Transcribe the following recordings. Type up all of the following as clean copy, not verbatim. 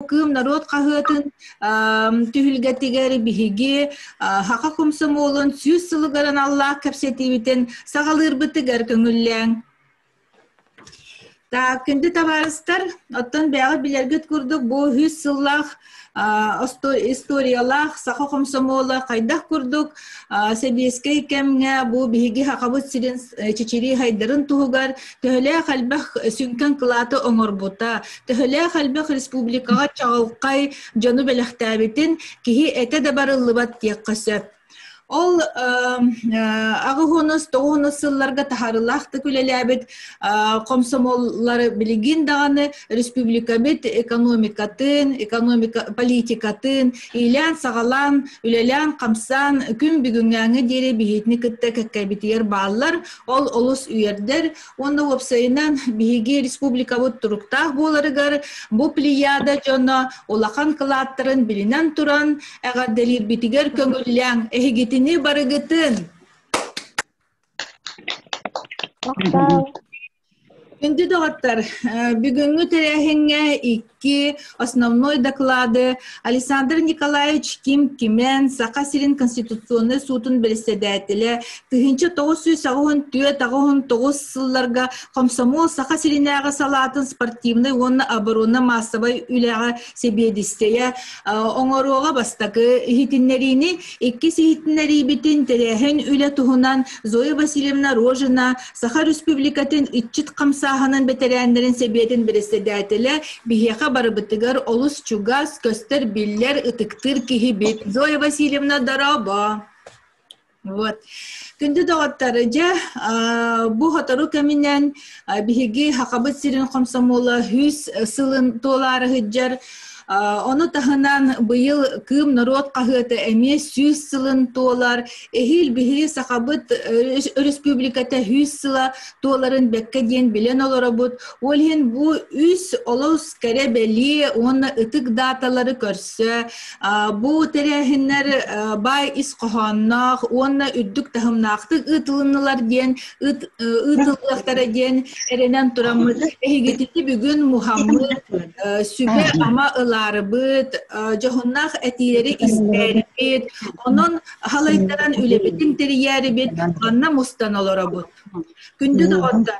Кыым норуот хаһыатын түһүлгэтигэр биһиги Саха комсомолун 100 сылыгар аналлаах кэпсэтиибитин саҕалыырбытыгар көҥүллээҥ. Так, күндү табаарыстар, оттон бэйэҕит билэргит курдук бу 100 сыллаах историялаах саха комсомола хайдах курдук сэбиэскэй кэмҥэ бу биһиги Сахабыт сирин чэчирии хайдарын туһугар төһөлөөх элбэх сүҥкэн кылааты оҥорбута, төһөлөөх элбэх республикаҕа чаҕылхай дьону бэлэхтээбитин киһи этэ да барыллыбат диэххэ сөп. Ол аҕыс тоҕус сылларга таһаарыылаахтык үлэлээбит комсомоллары билигин даҕаны республикабыт экономикатын, экономика политикатын иилээн-саҕалаан, үлэлээн-хамсаан күн бүгүҥҥээҥи диэри биһиитини кытта кэккэбитигэр бааллар. Ол олус үөрдэр уонна уопсайынан биһиги республикабыт туруктаах буоларыгар бу плеяда дьоно улахан кылааттарын билинэн туран эҕэрдэлиирбитигэр көҥүллээҥ, эһигитини барыгытын! Күндү доҕоттор, бүгүҥҥү тэрээһиҥҥэ икки основной доклады Александр Николаевич Ким Кимэн, Саха сирин Конституционнай суутун бэрэссэдээтэлэ, 1984-89 сылларга Комсомол Саха сиринээҕи салаатын спортивнай уонна оборона маассабай үлэҕэ сэбиэдиссэйэ оҥоруоҕа бастакы иһитиннэриини, иккис иһитиннэриибитин тэрээһин үлэ туһунан Зоя Васильевна Рожина, Саха Республикатын иччит хамсааһынын бэтэрээннэрин сэбиэтин бэрэссэдээтэлэ, биһиэхэ барыбытыгар олус чугас, көстөр, биллэр, ытыктыыр киһибит. Зоя Васильевна, дорообо! Вот. Күндү доҕоттор, дьэ, бу сотору кэминэн биһиги Сахабыт сирин комсомола 100 сылын туолаары сылдьар. Ону таһынан быйыл Кыым норуот хаһыата эмиэ 100 сылын туолар. Эһиил биһиги Сахабыт Өрөспүүбүлүкэтэ 100 сыла туоларын бэккэ диэн билэн олоробут. Ол иһин бу үс олус кэрэ бэлиэ уонна ытык дааталары көрсө бу тэрээһиннэр баай ис хоһоонноох уонна үрдүк таһымнаахтык ыытылыннылар диэн ыытыллыахтара диэн эрэнэн тураммыт эһигитини бүгүн муһаммыт сүбэ-ама ылаарыбыт дьоһуннаах этиилэри истээрибит онон халайтаран үлэбитин тэрийээрибит манна мустан олоробут. Күндү доҕоттор,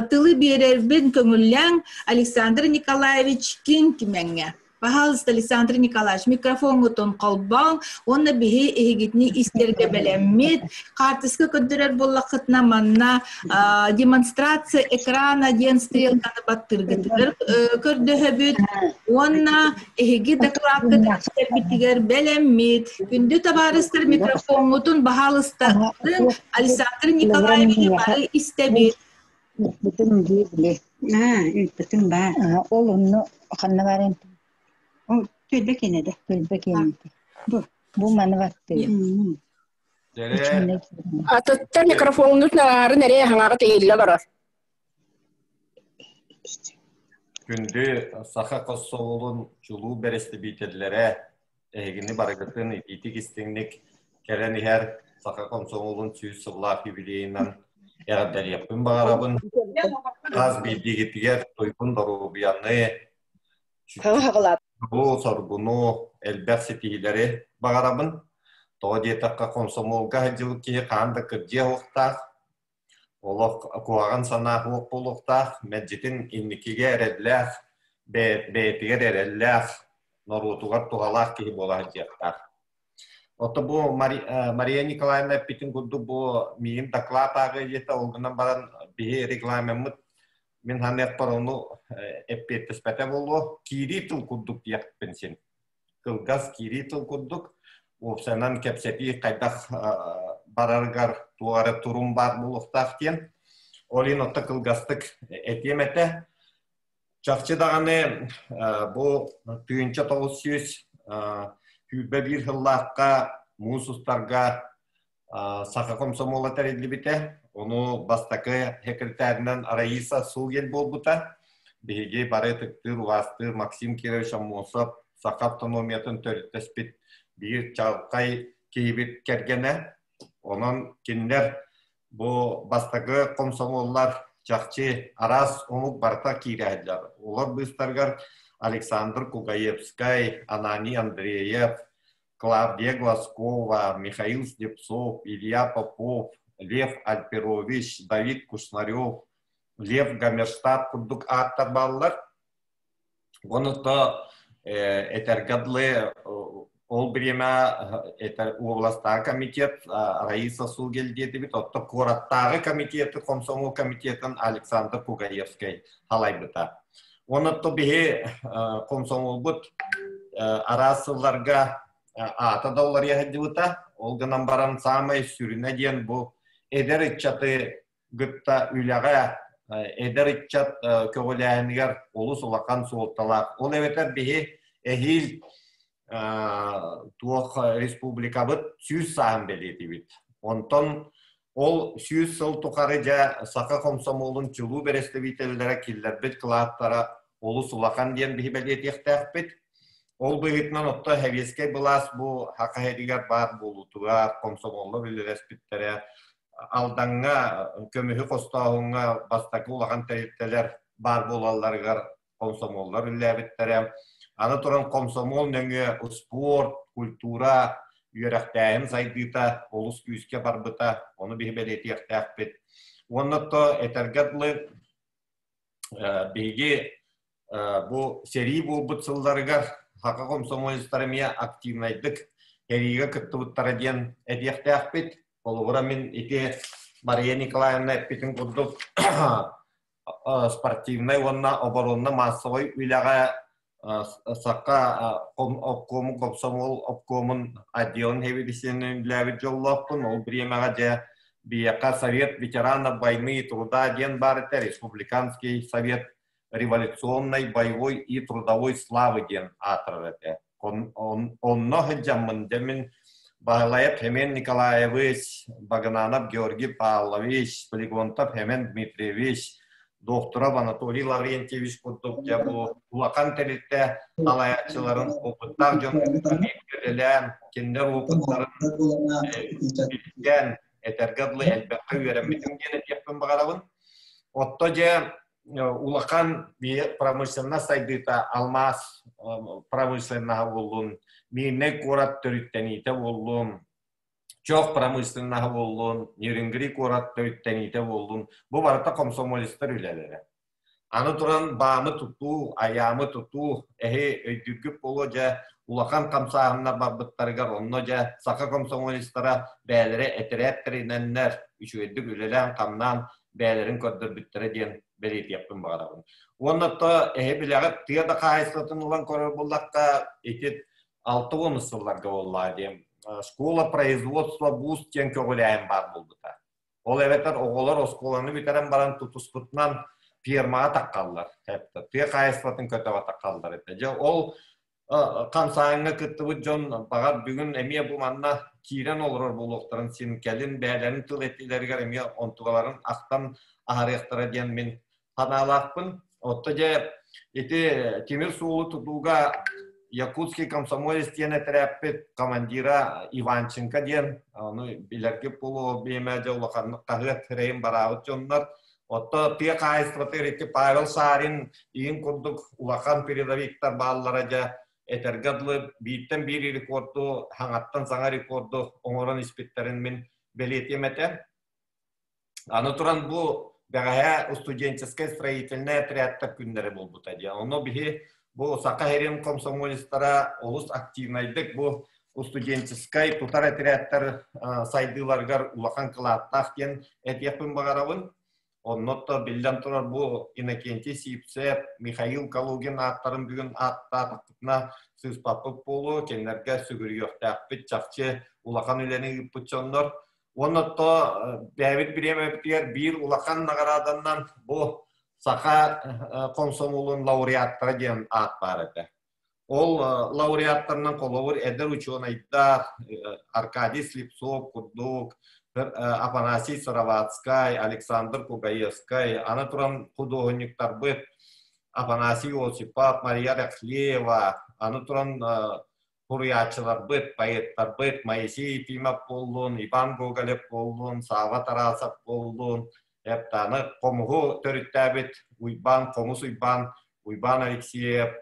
тылы биэрэрбин көҥүллээҥ Александр Николаевич Кин-Кимэҥҥэ. Пожалуйста, Александр Николаевич, микрофоҥҥутун холбооҥ уонна биһи эһигитини истэргэ бэлэммит. Хаартыска көрдөрөр буоллаххытына манна демонстрация экрана диэн стрелканы баттыыргытыгар көрдөһөбүт уонна эһиги докладкытын истэрбитигэр бэлэммит. Күндү табаарыстар, микрофоҥҥутун баһаалыста Александр Николаевич бары истэбит. Ыыппытым дии били. Аа, ыыппытым баар. Ол онно ханна баар Ол түөлбэ киэнэ да. Түөлбэ киэнэ. Бу. Бу маны баттыы. Атыттар микрофоҥнут наарын эрэ хаҥаҕа тиһиллэ олорор. Күндү саха хос-соҕулун чулуу бэрэстэбиитэллэрэ, эһигини барыгытын итиитик-истиҥник кэлэн иһэр саха комсомолун 100 сыллаах юбилейынан эҕэрдэлиэхпин баҕарабын. Хас биирдиигитигэр туйгун доруобуйаны, соргуну, элбэх ситиһиилэри баҕарабын. Тоҕо диэтэххэ, комсомолга сылдьыбыт киһи хаһан да кырдьыа суохтаах, Олох куһаҕан санаа суох буолуохтаах, мэлдьитин инникигэ эрэллээх, бэйэтигэр эрэллээх, норуотугар туһалаах киһи буола сылдьыахтаах. Ото бу Мария Николаевна эппитин курдук бу миигин доклад ааҕыы диэтэ, ол гынан баран биһи регламеммыт мин саныахпар ону эппиэттэспэтэ буолуо, киирии тыл курдук диэхпин син. Кылгас киирии тыл курдук, уопсайынан кэпсэтии хайдах барарыгар туох эрэ турум баар буолуохтаах диэн. Ол иһин отто кылгастык этиэм этэ. Чахчы даҕаны бу 1921 сыллаахха муус устарга Саха комсомола тэриллибитэ. Ону бастакы секретарынан Раиса Сугель буолбута. Биһиги бары ытыктыыр, убаастыыр Максим Кирович Аммосов саха автономиятын төрүттэспит биир чаҕылхай киһибит кэргэнэ. Онон кинилэр бу бастакы комсомоллар чахчы араас омук барыта киирээһиллэр. Олор быыстарыгар Александр Кугаевскай, Ананий Андреев, Клавдия Глазкова, Михаил Слепцов, Илья Попов, Лев Альперович, Давид Кушнарев, Лев Гамерштадт курдук ааттар бааллар. Онуто этэргэ дылы ол бириэмэ этэр уобаластааҕы комитет Раиса Сугель диэтибит, отто куораттааҕы комитеты, комсомол комитетын Александр Пугаевскай халайбыта. Онотто биһи комсомолбут араас сылларга аата да уларыйа сылдьыбыта. Ол гынан баран саамай сүрүнэ диэн бу эдэр ыччаты кытта үлэҕэ эдэр ыччат көҕүлээһинигэр олус улахан суолталаах. Ол эбэтэр биһи эһиил туох республикабыт 100 сааһын бэлиэтибит. Онтон ол 100 сыл тухары дьэ саха комсомолун чулуу бэрэстэбиитэллэрэ киллэрбит кылааттара олус улахан диэн биһи бэлиэтиэхтээхпит. Ол быһыытынан отто сэбиэскэй былаас бу Саха сиригэр баар буолуутугар комсомоллор үлэлэспиттэрэ, Алдаҥҥа көмүһү хостооһуҥҥа бастакы улахан тэрилтэлэр баар буолалларыгар комсомоллар үлэлээбиттэрэ. Аны туран комсомол нөҥүө успуорт, культура, үөрэхтээһин сайдыыта олус күүскэ барбыта, ону биһи бэлиэтиэхтээхпит. Уонна то этэргэ дылы биһиги бу сэрии буолбут сылларыгар саха комсомолецтара эмиэ активнайдык сэриигэ кыттыбыттара диэн этиэхтээхпит. Холобура мин ити Мария Николаевна эппитин курдук спортивнай уонна оборонно массовай үлэҕэ Саха обкому комсомол обкомун отделын хэбидисинин үлээбит дьоллоохпун. Ол бириэмэҕэ дьэ биһиэхэ Совет ветеранов войны и труда диэн баар этэ, Республиканский совет революционной, боевой и трудовой славы диэн аатырар этэ. Онно сылдьаммын дьэ мин Баһылайап Семен Николаевич, Багынанов Георгий Павлович, Флегонтов Семен Дмитриевич, Докторов Анатолий Лаврентьевич курдук дьэ бу улахан тэрилтэ салайааччыларын опыттаах дьон үлэлээн, кинилэр опыттарын билсэн, этэргэ дылы элбэххэ үөрэммитим диэн этиэхпин баҕарабын. Отто дьэ улахан промышленность сайдыыта алмаас промышленноһа буоллун, Мирнэй куорат төрүттэниитэ буоллун, чох промышленноһа буоллун, Нерюнгри куорат төрүттэниитэ буоллун, бу барыта комсомолецтар үлэлэрэ. Аны туран баамы тутуу, айаамы тутуу, эһи өйдүүргүт буолуо дьэ улахан хамсааһыннар барбыттарыгар онно дьэ саха комсомолецтара бэйэлэрэ этэрээт тэринэннэр үчүгэйдик үлэлээн-хамнаан бэйэлэрин көрдөрбүттэрэ диэн бэлиэтиэхпин баҕарабын. Уонна то эһи билэҕит тыа да хаһаайыстыбатын ылан көрөр буоллахха ити 60 сылларга буоллаҕа диэн школа производства ВУЗ диэн көҕүлээһин баар буолбута. Ол эбэтэр оҕолор оскуоланы бүтэрэн баран тутуспутунан фермаҕа таххаллар. Тыа хаһаайыстыбатын көтөҕө таххаллар этэ. Дьэ ол хамсааһыҥҥа кыттыбыт дьон баҕар бүгүн эмиэ бу манна киирэн олорор буолуохтарын син кэлин бэйэлэрин тыл этиилэригэр эмиэ онтугаларын ахтан аһарыахтара диэн мин санаалаахпын. Отто дьэ ити тимир суолу тутууга Якутский комсомолец диэн этэрээппит командира Иванченко диэн ону билэргит буолуо биэмэ дьэ улаханнык хаһыат сирэйин бараабыт дьоннор. Отто тыа хаһаайыстыбатыгар ити Павел Сарин иин курдук улахан передовиктар бааллара дьэ этэргэ дылы бииртэн биир рекорду хаҥаттан саҥа рекорду оҥорон испиттэрин мин бэлиэтиэм этэ. Аны туран бу бэҕэһээ студенческай строительнай отрядтар күннэрэ буолбута диэн. Онно биһи бу Саха сирин комсомолецтара олус активнайдык бу студенческай тутар отрядтар сайдыыларыгар улахан кылааттаах диэн этиэхпин баҕарабын. Онно то биллэн турар бу Иннокентий Сивцев, Михаил Калугин ааттарын бүгүн ааттаатахпытына сыыспаппыт буолуо, кинилэргэ сүгүрүйүөхтээхпит, чахчы улахан үлэни ыыппыт дьоннор. Уонна то бэйэбит бириэмэбитигэр биир улахан наҕарааданнан бу саха комсомолун лауреаттара диэн аат баар этэ. Ол лауреаттарынан холобур эдэр учуонайдар Аркадий Слепцов курдук, Афанасий Сыроватскай, Александр Кугаевскай, аны туран худуоһунньуктарбыт Афанасий Осипов, Мария Рахлеева, аны туран суруйааччыларбыт, поэттарбыт Моисей Ефимов буоллун, Иван Гоголев буоллун, Сава Тарасов буоллун, Эптаны хомуһу төрүттээбит Уйбаан Хомус Уйбаан, Уйбаан Алексеев.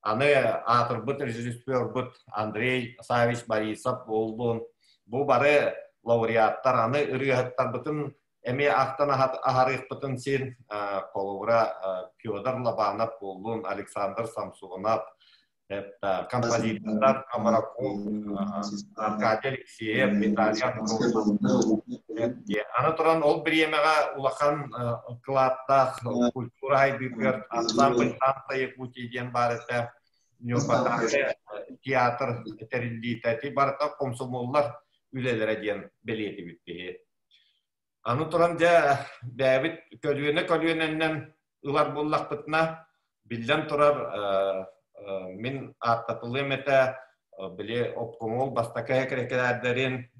Аны аатырбыт режиссербут Андрей Савич Борисов буоллун. Бу бары лауреаттар, аны ырыаһыттарбытын эмиэ ахтан аһарыахпытын син холобура Федор Лобанов буоллун, Александр Самсонов, композитордар Комараков, Аркадий Алексеев, Виталий Андросов. Аны туран ол бириэмэҕэ улахан кылааттаах культура хайдыытыгар ансамбль Танта Якутии диэн баар этэ. Ньурбатааҕы театр тэриллиитэ. Ити барыта комсомоллар үлэлэрэ диэн бэлиэтибит биһи. Аны туран дьэ бэйэбит көлүөнэ көлүөнэннэн ылар буоллахпытына, биллэн турар, мин ааттатылыам этэ, били обкомол бастакы сэкирэтээрдэрин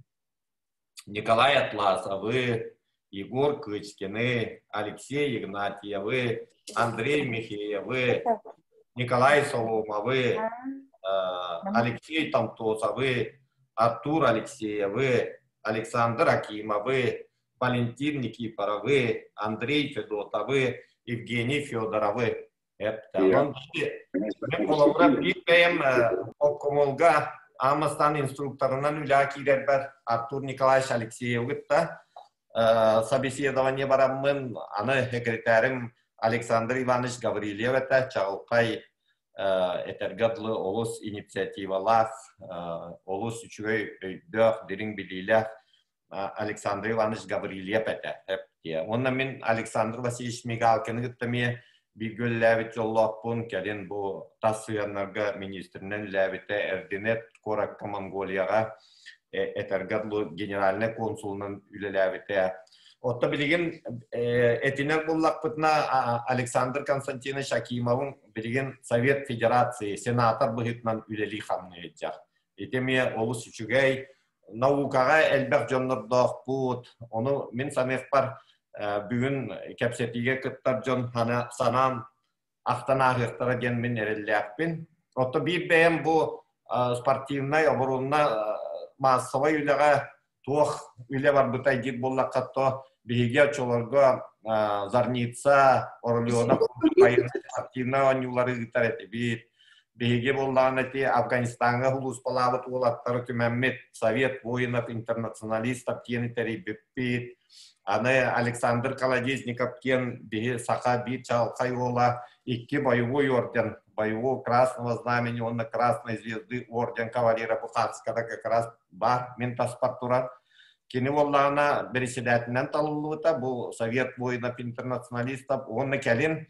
Николай Атласовы, Егор Кычкины, Алексей Игнатьевы, Андрей Михеевы, Николай Соломовы, Алексей Томтосовы, Артур Алексеевы, Александр Акимовы, Валентин Никифоровы, Андрей Федотовы, Евгений Федоровы. Мен холобура биир бэйэм обкомолга Амастан инструкторынан үлэҕэ киирэрбэр Артур Николаевич Алексеевы кытта собеседование бараммын, аны секретарым Александр Иванович Гаврильев этэ, чаҕылхай этэргэ дылы олус инициативалаах, олус үчүгэй өйдөөх, дириҥ билиилээх Александр Иванович Гаврильев этэ. Уонна мин Александр Васильевич Мигалкины кытта эмиэ бииргэ үлэлээбит дьоллоохпун. Кэлин бу тас сыһыаннарга министринэн үлэлээбитэ Эрдинет куоракка Монголияҕа этэргэ дылы генеральнай консулунан үлэлээбитэ. Отто билигин этинэр буллахпытына Александр Константинович Акимовын билигин Совет Федерации сенатор быһыытынан үлэлии хамныы сылдьар. Ити эмиэ олус үчүгэй. Наукаҕа элбэх дьоннордоохпут. Ону мин саныахпар бүгүн кэпсэтиигэ кыттар дьон санаан ахтан ааһыахтара диэн мин эрэллээхпин. Отто биир бэйэм бу спортивнай оборуонна маассабай үлэҕэ туох үлэ барбытай диир буоллахха то биһиги оччолорго Зарница, Орленок спортивнай оонньуулары ыытар этибит. Биһиги буоллаҕына ити Афганистаҥҥа сулууспалаабыт уолаттары түмэммит Совет воинов-интернационалистов диэни тэрийбиппит. Аны Александр Колодезников диэн биһи саха биир чаҕылхай уола икки боевой орден, боевого Красного Знамени уонна Красной Звезды орден кавалера бу хаартыската как раз баар, мин таспар турар. Кини буоллаҕына бэрэссэдээтинэн талыллыбыта, бу Совет воинов-интернационалистов уонна кэлин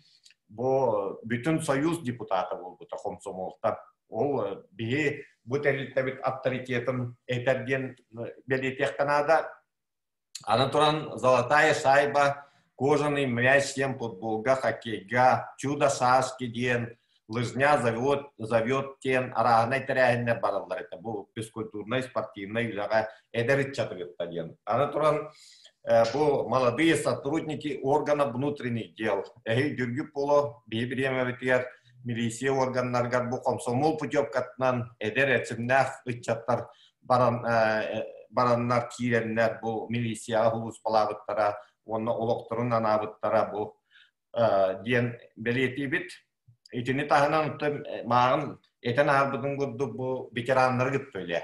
бу бүтүн Союз депутата буолбута хомсомуолтан. Ол биһи бу тэрилтэбит авторитетын этэр диэн бэлиэтиэххэ наада. Аны туран «Золотая шайба», «Кожаный мяч» диэн футболга, хоккейга, «Чудо шашки» диэн, «Лыжня зовет, зовет» диэн арааһынай тэрээһиннэр бараллар этэ. Бу физкультурнай, спортивнай үлэҕэ эдэр ыччаты кытта диэн. Аны туран бу молодые сотрудники органов внутренних дел. Эһи Дүргүп боло биһи бириэмэбитигэр милиция органнарыгар бу комсомол путевкатынан эдэр эрчимнээх ыччаттар баран бараннар киирэннэр бу милицияҕа сулууспалаабыттара уонна олохторун анаабыттара бу диэн бэлиэтиибит. Итини таһынан мааҕын этэн аһарбытын курдук бу ветераннары кытта үлэ.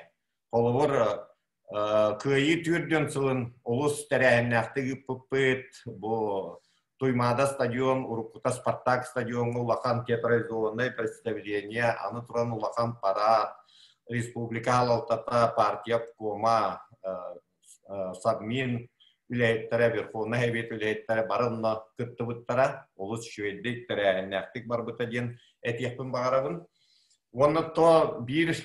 Холобур, Кыайыы түөрдүөн сылын олус тэрээһиннээхтик ыыппыппыт. Бу Туймаада стадион, уруккута Спартак стадиоҥҥа улахан театрализованнай представление, аны туран улахан парад, республика салалтата, партия обкома, Совмин үлэһиттэрэ, Верховнай Совет үлэһиттэрэ бары онно кыттыбыттара. Олус үчүгэйдик, тэрээһиннээхтик барбыта диэн этиэхпин баҕарабын. Уонна то биир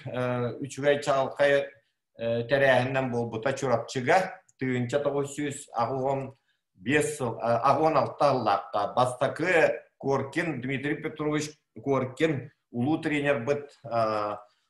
үчүгэй чаҕылхай тэрээһиннэн буолбута Чурапчыга 1985 сыл 86 сыллаахха бастакы Коркин Дмитрий Петрович Коркин улуу тренербыт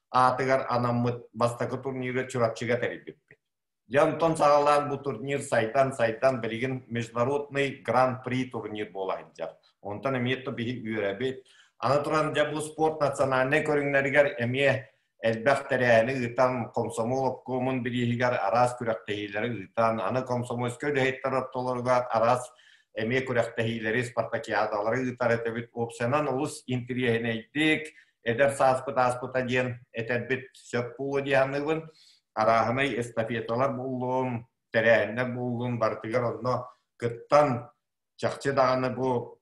аатыгар анаммыт бастакы турниры Чурапчыга тэрийбиппит. Дьэ онтон саҕалаан бу турнир сайдан-сайдан билигин международный гран-при турнир буола сылдьар. Онтон эмиэ то биһи үөрэбит. Аны туран дьэ бу спорт национальнай көрүҥнэригэр эмиэ элбэх тэрээһини ыытан, комсомол обкомун бирииһигэр араас күрэхтэһиилэри ыытан, аны комсомольскай үлэһиттэр ортолоругар араас эмиэ күрэхтэһиилэри, спартакиадалары ыытар этибит. Уопсайынан олус интэриэһинэйдик, эдэр сааспыт ааспыта диэн этэрбит сөп буолуо дии саныыбын. Арааһынай эстафеталар буоллун, тэрээһиннэр буоллун, барытыгар онно кыттан, чахчы даҕаны бу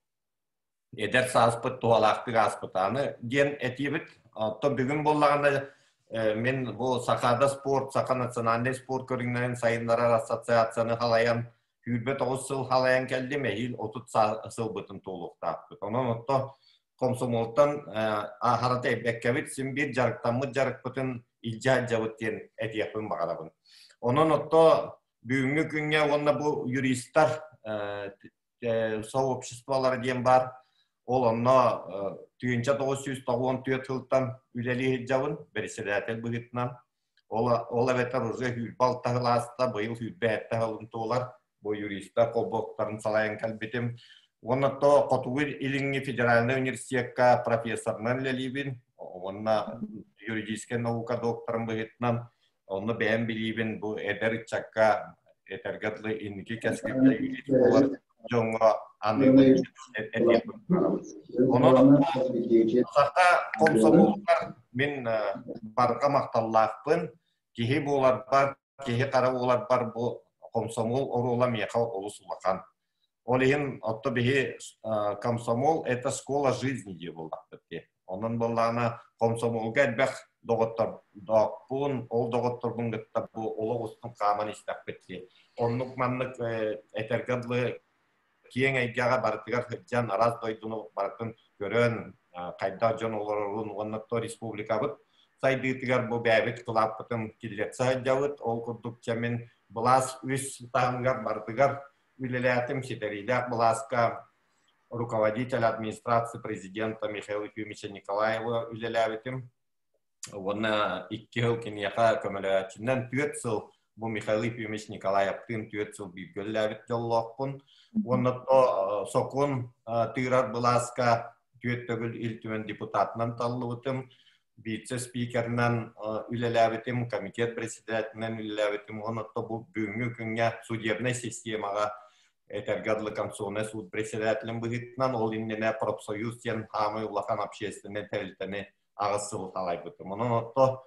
эдэр сааспыт туһалаахтык ааспытааны диэн этиибит. Оттон бүгүн буоллаҕына мин бу Сахада спорт, Саха национальнай спорт көрүҥнэрин сайыннарар ассоциацияны халайан 29 сыл халайан кэллим, эһиил 30 сылбытын туолуохтаахпыт. Онон отто комсомолтан аһара тэйбэккэбит, син биир дьарыктаммыт дьарыкпытын илдьэ сылдьабыт диэн этиэхпин баҕарабын. Онон отто бүгүҥҥү күҥҥэ уонна бу юристар сообществолара диэн баар. Ол онно 1994 сылтан үлэлии сылдьабын, бэрэссэдээтэл быһыытынан. Ол эбэтэр уже 26 сыл ааста, быйыл 27 сылын туолар. Бу юристар холбоһуктарын салайан кэлбитим. Уонна то Хотугу Илиҥҥи федеральнай университекка профессорынан үлэлиибин. Уонна юридическай наука докторын быһыытынан Онно бэйэм билиибин бу эдэр ыччакка этэргэ дылы инники кэскилгэ буолар дьоҥҥо аныыбын этиэхпин баҕарабын. Онон саха комсомолугар мин барҕа махталлаахпын. Киһи буоларбар, киһи хара буоларбар бу комсомол оруола миэхэ олус улахан. Ол иһин отто биһи комсомол это школа жизни диye буоллахпыт дии. Онон буоллаҕына комсомолга элбэх доҕоттордоохпун, ол доҕотторбун кытта бу олох устун хааман истэхпит дии. Оннук маннык этэргэ дылы киэҥ эйгэҕэ барытыгар сылдьан араас дойдуну барытын көрөн, хайдах дьон олорорун уонна то республикабыт сайдыытыгар бу бэйэбит кылааппытын киллэрсэ сылдьабыт. Ол курдук чэ мин былаас үс таһымыгар барытыгар үлэлээтим ситэриилээх былааска руководитель администрации президента Михаила Ефимовича Николаева үлэлээбитим. Уонна икки сыл киниэхэ көмөлөөччүнэн түөрт сыл бу Михаил Ефимович Николаевтыын түөрт сыл бииргэ үлэлээбит дьоллоохпун. Уонна то сокуон тыырар былааска түөрт төгүл Ил Түмэн депутатынан таллыбытым. Вице-спикеринэн үлэлээбитим, комитет председателинэн үлэлээбитим. Уонна то бу бүгүҥҥү күҥҥэ судебнай системаҕа этэргэ дылы конституционнай суут председателин быһыытынан ол иннинэ профсоюз диэн хаамай улахан общественнай тэрилтэни аҕыс сыл салайбытым. Онон отто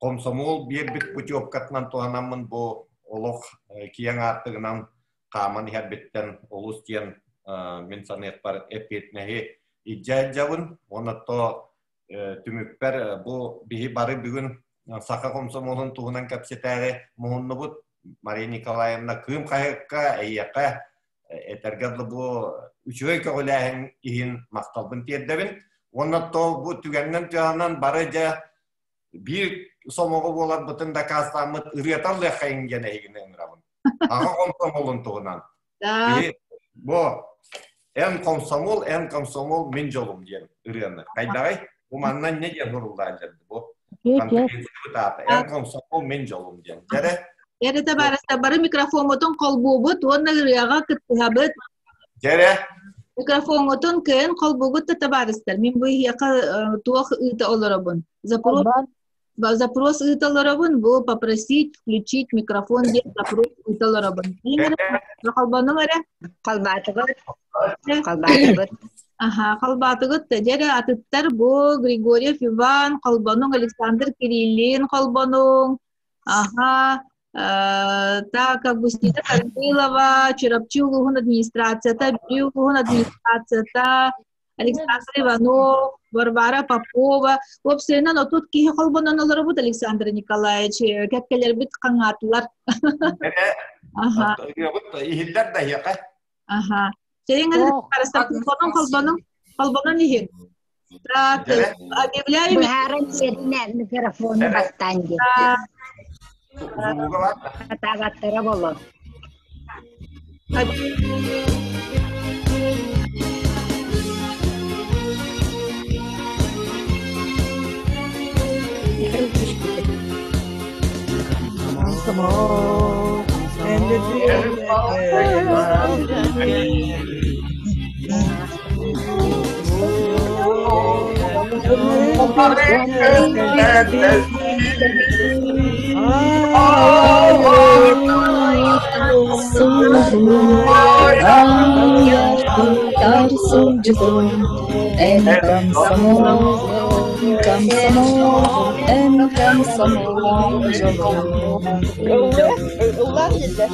комсомол биэрбит путевкатынан туһанаммын бу олох киэҥ аартыгынан хааман иһэрбиттэн олус диэн мин саныахпар эппиэтинэһи илдьэ сылдьабын. Уонна то түмүкпэр бу биһи бары бүгүн саха комсомолун туһунан кэпсэтээри муһуннубут. Мария Николаевна Кыым хаһыакка эйиэхэ этэргэ дылы бу үчүгэй көҕүлээһин иһин махталбын тиэрдэбин. Уонна то бу түгэннэн туһанан бары дьэ биир сомоҕо буоларбытын дакаастааммыт ырыатар лыаххайын диэн эһигини ыҥырабын. Аҕа комсомолун туһунан. Бу эн комсомол, эн комсомол мин дьолум диэн ырыаны. Хайдаҕый? Бу манна не диэн суруллаан дьэрди бу. Конференция эн комсомол мин дьолум диэн. Дьэрэ? Дьэрэ табаарыстар бары микрофоммутун холбуубут уонна ырыаҕа кыттыһабыт. Дьэрэ? Микрофоҥҥутун кыайан холбуугут да табаарыстар. Мин бу иһиэхэ туох ыыта олоробун. Запрос Запрос ыыта олоробун, бу попросить включить микрофон диэн запрос ыыта олоробун. Холбонуҥ эрэ. Халбаатыбыт. Халбаатыбыт. Аха, халбаатыгыт дьэ атыттар бу Григорьев Иван, холбонуҥ Александр Кириллин холбонуҥ. Аха, так, Августина Корнилова, Чурапчы улууһун администрацията, Бүлүү улууһун администрацията, Александр Иванов, Варвара Попова. Уопсайынан отут киһи холбонон олоробут Александр Николаевич. Кэккэлэрбит хаҥаатылар. Аха. Иһиллэр да иһиэхэ. Аха. Сен холбонон холбонон холбонон иһин. Так, объявляю. Быһааран сэринэ микрофону бастаан диэн. Хатаабаттара боло. Тар сылдьытын эн комсомол, комсомол, эн комсомол дьоло. Ыллаан иһиллэр.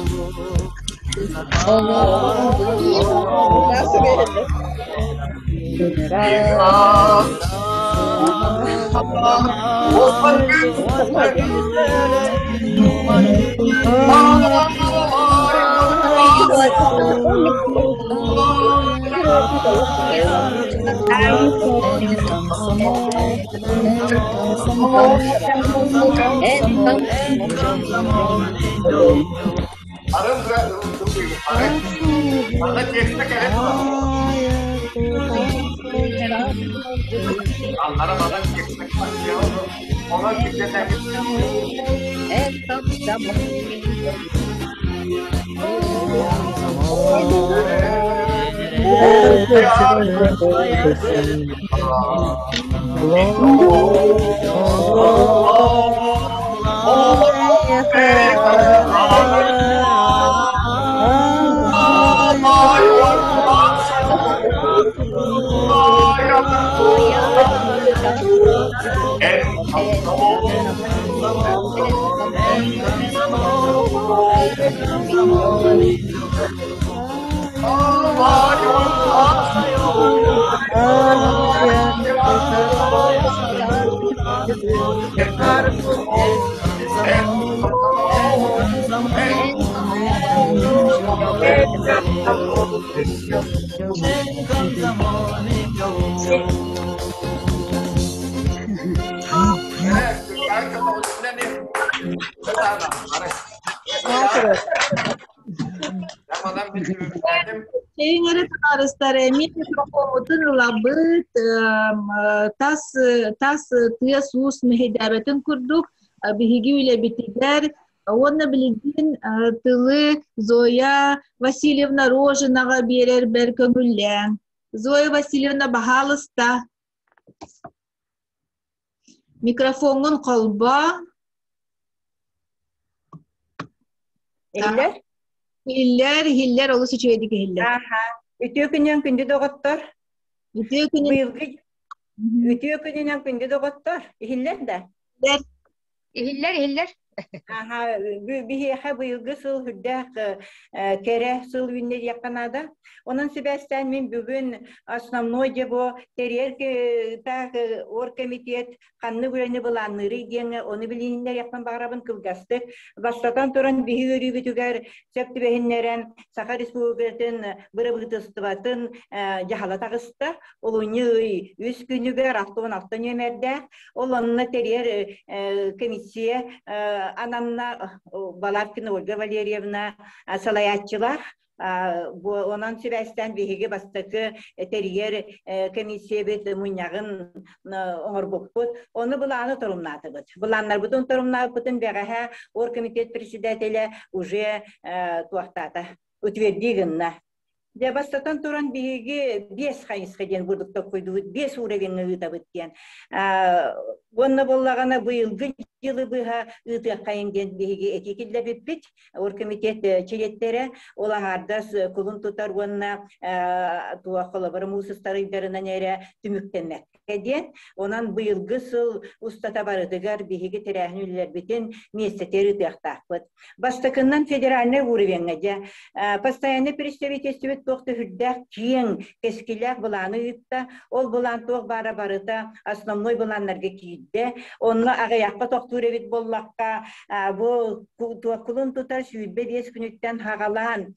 Манна текстэ кэлэн Аллара манан текстэ Онон Чэйиҥ эрэ табаарыстар, эмиэ микрофоммутун ылабыт, тас тас тыас-уус мэһэйдээбэтин курдук биһиги үлэбитигэр уонна билигин тылы Зоя Васильевна Рожинаҕа биэрэрбэр көҥүллээҥ. Зоя Васильевна, баһаалыста, микрофоҥҥун холбоо. Иһиллэр? Иһиллэр, иһиллэр, олус үчүгэйдик иһиллэр. Аха. Үтүө күнүнэн күндү доҕоттор. Үтүө күнүн Быйылгы үтүө күнүнэн күндү доҕоттор. Иһиллэр да? Иһиллэр, иһиллэр. Аха, биһиэхэ быйылгы сыл үрдээх кэрэ сыл үүннэ диэххэ наада. Онон сибээстээн мин бүгүн основной дьэ бу тэрийэр оргкомитет ханнык үлэни былаанныырый диэҥҥэ ону билиһиннэриэхпин баҕарабын кылгастык. Бастатан туран биһи үөрүүбүтүгэр сөп түбэһиннэрэн Саха Республикатын бырабыыталыстыбатын дьаһала таҕыста. Олунньу ый үс күнүгэр 66 нүөмэрдээх. Ол онно тэрийэр комиссия ананна Балабкина Ольга Валерьевна салайааччылаах. Онон сибээстээн биһиги бастакы тэрийэр комиссиябыт мунньаҕын оҥорбуппут. Ону былааны торумнаатыбыт. Былааннарбытын торумнаабыппытын бэҕэһээ оргкомитет председателэ уже туохтаата, утвердии гынна. Дьэ, бастатан туран биһиги биэс хайысха диэн бурдук токкуйдубут, биэс уровеҥҥа ыытабыт диэн. Уонна буоллаҕына быйылгы дьылы быһа ыытыаххайын диэн биһиги этии киллэрбиппит. Оргкомитет чилиэттэрэ ол аҥаардас кулун тутар уонна туох холобура муус ыстарыйдарынан эрэ түмүктэммэккэ диэн. Онон быйылгы сыл устата барытыгар биһиги тэрээһин үлэлэрбитин миэстэтигэр ыытыахтаахпыт. Бастакыннан федеральнай уровеҥҥа дьэ постоянный представительствебит туох да үрдээх киэҥ кэскилээх былааны ыытта. Ол былаан туох баара барыта основной былааннарга киирдэ. Онно аҕыйахха тохтуур эбит буоллахха, бу кулун тутар 25 күнүттэн хаҕалаан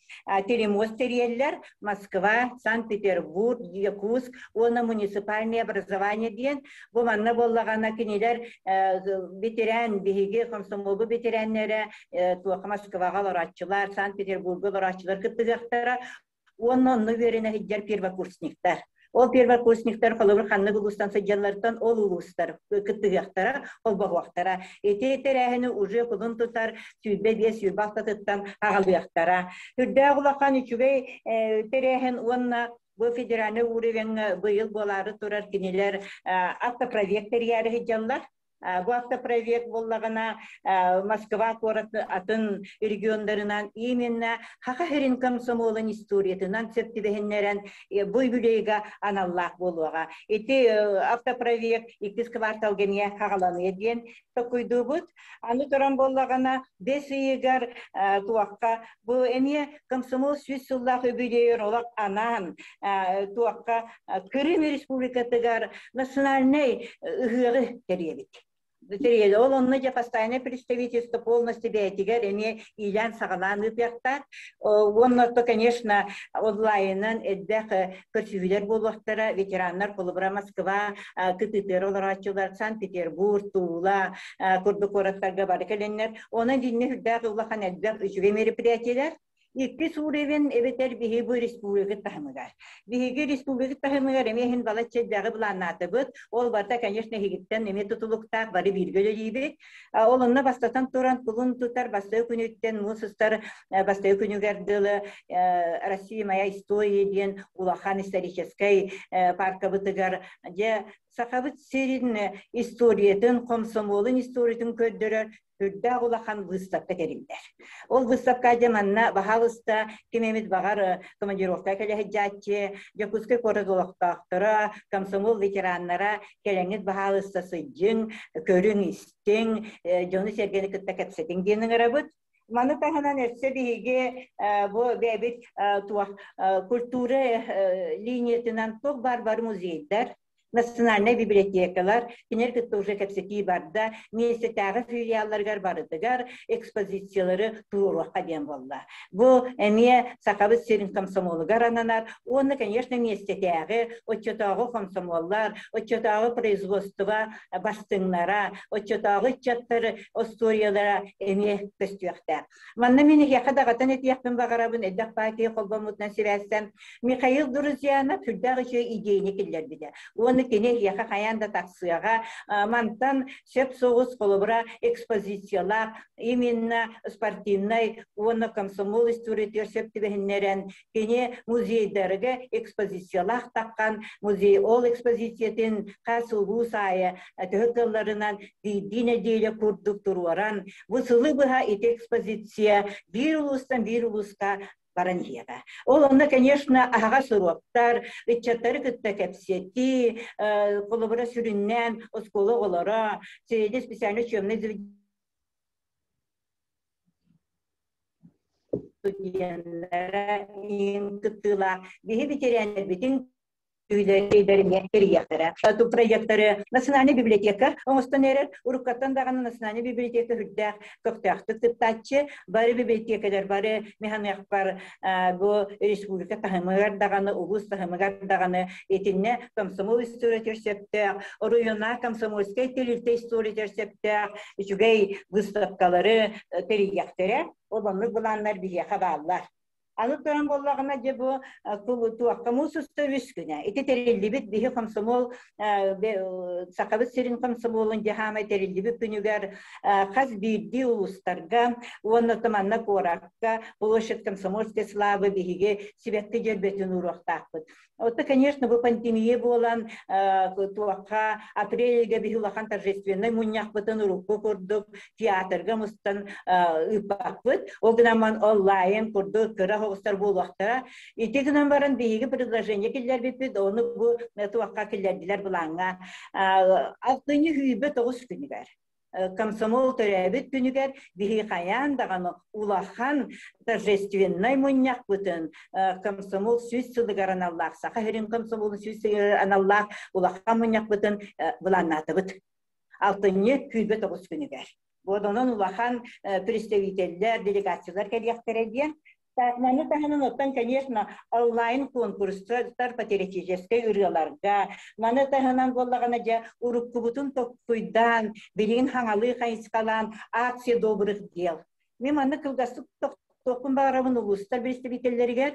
телемост тэрийэллэр Москва, Санкт-Петербург, Якутск уонна муниципальное образование диэн. Бу манна буоллаҕына кинилэр ветеран биһиги комсомолбу ветераннэрэ туохха Москваҕа олорооччулар, Санкт-Петербурга олорооччулар кыттыһыахтара уонна онно үөрэнэ сылдьар первокурсниктар. Ол первокурсниктар холобур ханнык улуустан сылдьаллартан ол улуустар кыттыһыахтара, холбоһуохтара. Ити тэрээһини уже кулун тутар 25 сүүрбэ алтатыттан аҕалыахтара. Үрдээх улахан үчүгэй тэрээһин уонна бу федеральный уровеҥҥа быйыл буолаары турар кинилэр автопробег тэрийээри сылдьаллар. Бу автопробег буоллаҕына Москва куорат атын региондарынан именно Хаха сирин комсомолун историятынан сөп түбэһиннэрэн бу юбилейга аналлаах буолуоҕа. Ити автопробег иккис кварталга эмиэ хаҕаланыа диэн токуйдуубут. Аны туран буоллаҕына бэс ыйыгар туохха бу эмиэ комсомол 100 сыллаах юбилейын олох анаан туохха Крым Республикатыгар национальнай ыһыаҕы тэрийэбит. Тэрийэли. Ол онно дьэ постоянное представительство полностью бэйэтигэр эмиэ иилээн-саҕалаан ыытыахтаах. Уонна то, конечно, онлайнынан элбэх көрсүһүүлэр буолуохтара. Ветераннар холобура Москва кытыытыгар олорооччулар Санкт-Петербург, Тула курдук куораттарга бары кэлэннэр. Онон дьиннэ үрдээх улахан элбэх үчүгэй мероприятиелар. Иккис уровень эбэтэр биһиги бу республика таһымыгар. Биһиги республика таһымыгар эмиэ иһин балачча элбэҕи былааннаатыбыт. Ол барыта, конечно, эһигиттэн эмиэ тутулуктаах, бары бииргэ үлэлиибит. Ол онно бастатан туран кулун тутар бастакы күнүттэн муус устар бастакы күнүгэр дылы Россия моя история диэн улахан историческай паркабытыгар дьэ Сахабыт сирин историятын, комсомолун историятын көрдөрөр үрдээх улахан выставка тэриллэр. Ол выставка дьэ манна баһаалыста ким эмит баҕар командировка кэлэ сылдьааччы, Дьокуускай куорат олохтоохторо, комсомол ветераннара кэлэҥҥит баһаалыста сылдьыҥ, көрүҥ, истиҥ, дьону-сэргэни кытта кэпсэтиҥ диэн ыҥырабыт. Маны таһынан өссө биһиги бу бэйэбит туох культура линиятынан туох баар бары музейдар, национальнай библиотекалар, кинилэр кытта уже кэпсэтии барда, миэстэтээҕи филиалларыгар барытыгар экспозициялары туруоруохха диэн буолла. Бу эмиэ Сахабыт сирин комсомолугар ананар уонна, конечно, миэстэтээҕи оччотооҕу комсомоллар, оччотооҕу производство бастыҥнара, оччотооҕу ыччаттар остуоруйалара эмиэ көстүөхтээх. Манна мин эһиэхэ даҕатан этиэхпин баҕарабын, элбэх партия холбоммутунан сибээстэн Михаил Друзьянов сүрдээх үчүгэй идеяны киллэрбитэ. Уонна кини эһиэхэ хайаан да тахсыаҕа. Мантан сөп соҕус холобура экспозициялаах именно спортивнай уонна комсомол историятыгар сөп түбэһиннэрэн кини музейдарга экспозициялаах таххан музей ол экспозициятын хас улуус аайы төһө кыалларынан биирдии нэдиэлэ курдук туруоран бу сылы быһа ити экспозиция биир улуустан биир улууска баран иһиэҕэ. Ол онно, конечно, аһаҕас уруоктар, ыччаттары кытта кэпсэтии, холобура сүрүннээн оскуола оҕолоро, средний специальный учебный студеннара кыттыылаах биһи ветеринэрбитин тэрийиэхтэрэ. Ту проекторы Национальная библиотека оҥостон эрэр. Уруккаттан даҕаны Национальная библиотека үрдээх көхтөөхтүк кыттааччы. Бары библиотекалар бары механыахпар бу республика таһымыгар даҕаны, улуус таһымыгар даҕаны итиннэ комсомол историятыгар сөптөөх, оройуоннаах комсомольскай тэрилтэ историятыгар сөптөөх үчүгэй выставкалары тэрийиэхтэрэ. Ол оннук былааннар биһиэхэ бааллар. Аны туран буоллаҕына дьэ бу туохха муус устар үс күнэ. Ити тэриллибит биһи комсомол Сахабыт сирин комсомолун дьаһаамай тэриллибит күнүгэр хас биирдии улуустарга уонна манна куоракка площадь комсомольской славы биһиги сибэкки дьөрбөтүн ууруохтаахпыт. Это, конечно, бу пандемия буолан туохха апрельга биһи улахан торжественнай мунньахпытын урукку курдук театрга мустан ыыппаппыт. Ол гынан онлайн курдук кыра оҕустар буолуохтара. Ити гынан баран биһиги предложение киллэрбиппит, ону бу туохха киллэрдилэр былааҥҥа. Алтынньы сүүрбэ тоҕус күнүгэр комсомол төрөөбүт күнүгэр биһи хайаан даҕаны улахан торжественнай мунньахпытын комсомол 100 сылыгар аналлаах Саха сирин комсомолун 100 сылыгар аналлаах улахан мунньахпытын былааннаатыбыт. Алтынньы 29 күнүгэр. Онон улахан представителлэр, делегациялар кэлиэхтэрэ диэн Маны таһынан оттон, конечно, онлайн конкурстар патриотическай ырыаларга, маны таһынан буоллаҕына дьэ уруккубутун токкуйдаан, билигин хаҥалыы хайысхалаан акция добрых дел. Мен манна кылгастык. Тохтуохпун баҕарабын улуустар представителлэригэр,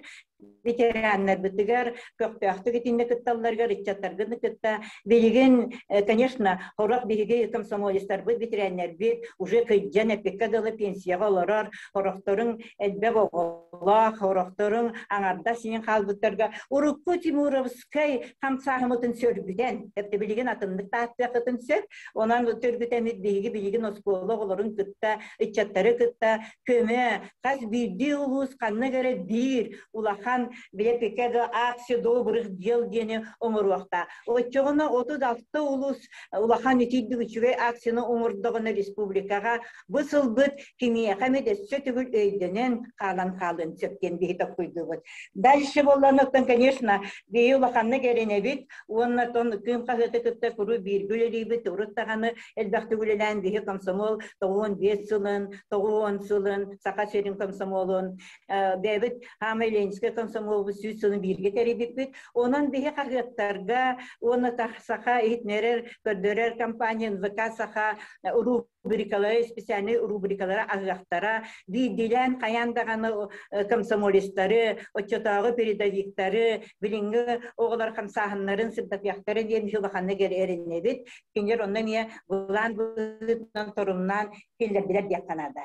ветераннарбытыгар, көхтөөхтүк итиннэ кытталларыгар, ыччаттаргын кытта. Билигин, конечно, хорох биһиги комсомолецтарбыт, ветераннарбыт уже кыдьан эппиккэ дылы пенсияҕа олорор, хорохторун элбэх оҕолоох, хорохторун аҥардас синин хаалбыттарга урукку Тимуровскай хамсааһымытын сөргүтэн, эпти билигин атыннык тааттыахытын сөп, онон төргүтэммит биһиги билигин оскуола оҕолорун кытта, ыччаттары кытта көмө, хас биирдии улуус ханнык эрэ биир улахан билэпикэ да акция добрых дел диэни оҥоруохтаах. Оччоҕуна 36 улуус улахан итийдик үчүгэй акцияны оҥордоҕуна республикаҕа бу сылбыт кимиэхэ эмит өссө төгүл өйдөнөн хаалан хаалыан сөп диэн биһи токкуйдуубут. Дальше буоллан оттон, конечно, биһи улаханнык эрэнэбит уонна тон Кыым хаһыаты кытта куру бииргэ үлэлиибит, урут даҕаны элбэхтик үлэлээн биһи комсомол 95 сылын, 90 сылын, Саха сирин комсомолун, бэйэбит Хаамай Ленинскэй комсомолбут 100 сылын бииргэ тэрийбиппит. Онон биһи хаһыаттарга уонна Саха иһитиннэрэр, көрдөрөр компания НВК Саха рубрикалары, специальнай рубрикалары аһыахтара, биирдиилээн хайаан даҕаны комсомолецтары, оччотооҕу передовиктары, билиҥҥи оҕолор хамсааһыннарын сырдатыахтара диэн улаханнык эрэнэбит. Кинилэр онно эмиэ былаан быһыытынан торумнаан киллэрдилэр диэххэ наада.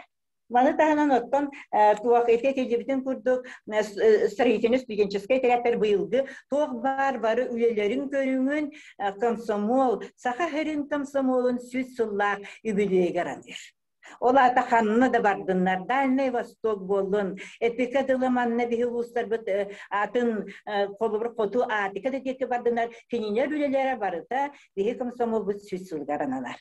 Маны таһынан оттон туох ити этиллибитин курдук строительный студенческай этэрээттэр быйылгы туох баар бары үлэлэрин көрүҥүн комсомол, Саха сирин комсомолун 100 сыллаах үбүлүөйүгэр аныыр. Ол аата ханна да бардыннар, Дальнай Восток буоллун, эпика тылы манна биһи улуустарбыт атын холобур хоту Аатика да диэки бардыннар, кинилэр үлэлэрэ барыта биһи комсомолбут 100 сылыгар аналар.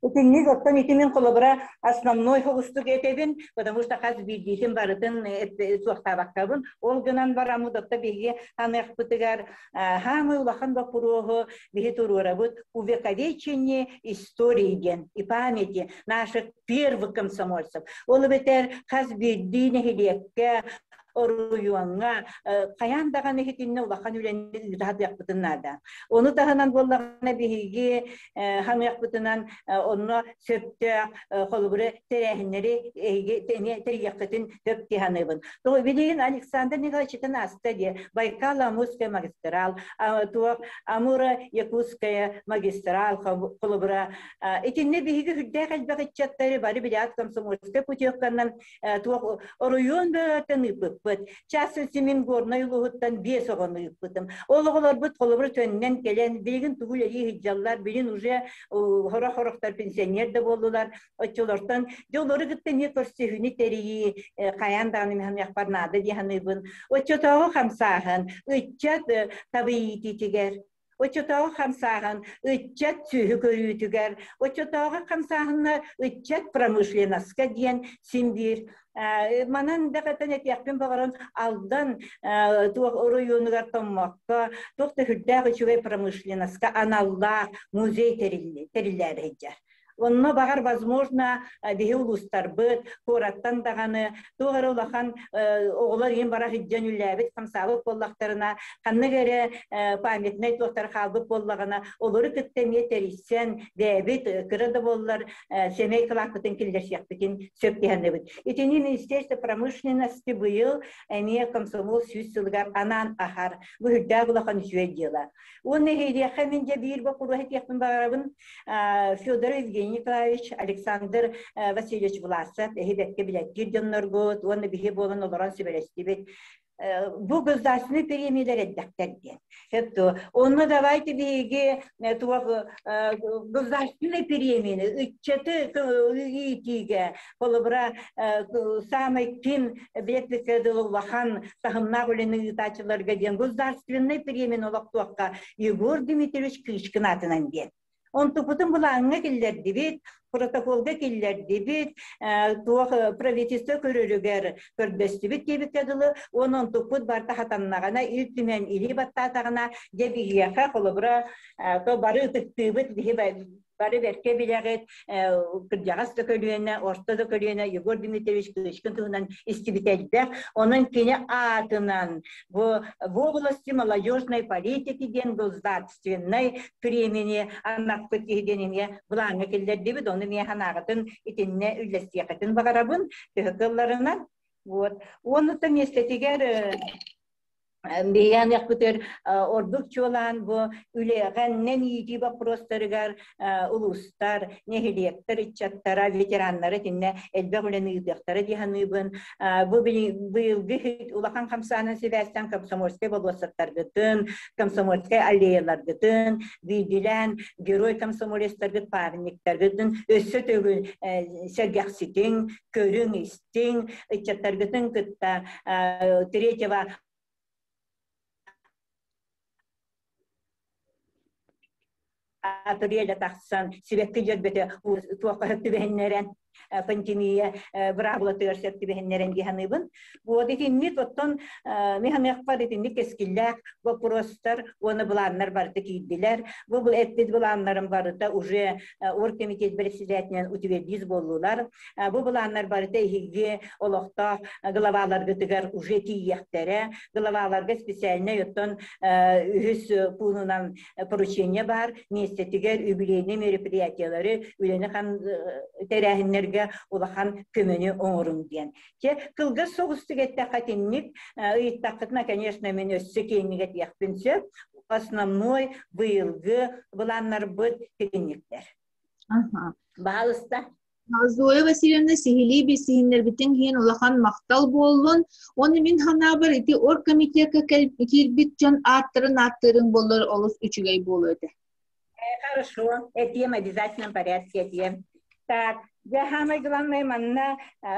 Итинник оттон ити мин холобура основной соҕустук этэбин, потому что хас биирдиитин барытын суохтаабаккабын. Ол гынан бараммыт докта биһиги ханыахпытыгар хаамый улахан боппуруоһу биһи туруорабыт увековечение истории диэн и памяти наших первых комсомольцев. Ол эбэтэр хас биирдии нэһилиэккэ оройуоҥҥа хайаан даҕаны иһитиннэ улахан үлэни ыыта сатыахпытын наада. Ону таһынан буоллаҕына биһиги ханыахпытынан онно сөптөөх холобуру тэрээһиннэри эһиги тэрийиэххитин сөп дии саныыбын. Билигин Александр Николаевичтан ааста диэ Байкал-Амурская магистрал, туох Амуро-Якутская магистрал холобура итиннэ биһиги үрдээх элбэх ыччаттары бары билээт комсомольскай путевканан туох оройуон бөҕөттөн ыыппыппыт. Час мин Горнай улууһуттан 5 оҕону ыыппытым. Ол оҕолорбут холобур төннөн кэлэн, билигин тугу үлэлии сылдьаллар, билин уже хорох-хорохтор пенсионер да буоллулар. Оччолортон дьэ олору кытта эмиэ көрсүһүүнү тэрийии хайаан даҕаны миһаныахпар наада дии саныыбын. Оччотооҕу хамсааһын ыччат табыйыытытигэр Оччотооҕу хамсааһын ыччат сүөһү көрүүтүгэр, оччотооҕу хамсааһынна ыччат промышленноска диэн син биир манан даҕатан этиэхпин баҕаран Алдан туох оройуонугар Томмокко туох да сүрдээх үчүгэй промышленноска аналлаах музей тэриллээри сылдьар. Онно баҕар, возможно, биһи улуустарбыт, куораттан даҕаны туох эрэ улахан оҕолор иһин бара сылдьан үллээбит, хамсаабыт буоллахтарына, ханнык эрэ памятнай туохтар хаалбыт буоллаҕына, олору кытта эмиэ тэрийсэн, бэйэбит кыра да буоллар сэмэй кылааппытын киллэрсиэхпитин сөп диһанныбыт. Итини Министерство промышленности быйыл эмиэ комсомол 100 сылыгар анаан аһар. Бу үрдээх улахан үчүгэй дьыала. Уонна эһиилиэххэ мин дьэ биир боппуруоһу этиэхпин баҕарабын. Федор Евгений Николаевич, Александр Васильевич Власов эһи бэккэ билэттиир дьонноргут уонна биһи буолан олорон сүбэлэстибит. Бу государственный премиялар элбэхтэр диэн. Сөптө. Онно давайте биһиги туох государственный премияны ыччаты иитиигэ холобура саамай ким билэппиккэ дылы улахан таһымнаах үлэни ыытааччыларга диэн государственный премияны олохтуохха Егор Дмитриевич Кычкин аатынан диэн. Онтукутун былааҥҥа киллэрдибит, протоколга киллэрдибит, туох правительство көрөрүгэр көрдөстүбүт диэбиккэ дылы, уонна онтукпут барыта хатаннаҕына, Ил Түмэн илии баттаатаҕына, дьэ биһиэхэ холобура бары ытыктыыбыт, биһи бары бэркэ билэҕит, кырдьаҕас да көлүөнэ, орто да көлүөнэ Егор Дмитриевич Кычкин туһунан истибитэ элбэх. Онон кини аатынан бу в области молодежной политики диэн государственнай премияны анаппыт киһи диэн эмиэ былааҥҥа киллэрдибит. Ону эмиэ санааҕытын итиннэ үллэстиэххитин баҕарабын. Төһө кыалларынан. Вот. Уонна миэстэтигэр Биһиэхпитигэр ордук чуолаан бу үлэҕэннэн иитии боппуруостарыгар улуустар, нэһилиэктэр ыччаттара, ветераннара итиннэ элбэх үлэни ыытыахтара дии саныыбын. Бу быйылгы улахан хамсаанын сибээстэн комсомольскай болуоссаттаргытын, комсомольскай аллеяларгытын, биирдилээн герой комсомолецтаргыт, памятниктаргытын өссө төгүл сэргэхситиҥ, көрүҥ, истиҥ, ыччаттаргытын кытта третьего апреля тахсан сибэкки дьөрбөтө туохха сөп түбэһиннэрэн пандемия быраабылатыгар сөп түбэһиннэрэн дии саныыбын. Вот итинник оттон мин саныахпар итинник кэскиллээх боппуруостар уонна былааннар барыта киирдилэр. Бу эппит былааннарым барыта уже оргкомитет председателинэн утвердить буоллулар. Бу былааннар барыта эһиги олохтоох главаларгытыгар уже тиийиэхтэрэ. Главаларга специальнай оттон үһүс пуунунан поручение баар. Миэстэтигэр юбилейный мероприятиялары үлэни тэрээһиннэргэ улахан көмөнү оҥоруҥ диэн. Чэ, кылгас соҕустук эттэххэ итинник ыйыттаххытына, конечно, мин өссө киэҥник этиэхпин сөп. Основной быйылгы былааннарбыт итинниктэр. Баһаалыста. Зоя Васильевна сиһилии билсиһиннэрбитин иһин улахан махтал буоллун. Уонна мин санаабар ити оргкомитекка киирбит дьон ааттарын ааттыырыҥ буоллар олус үчүгэй буолуо этэ. Хорошо, этиэм обязательном порядке этиэм. Так, я самое главное манна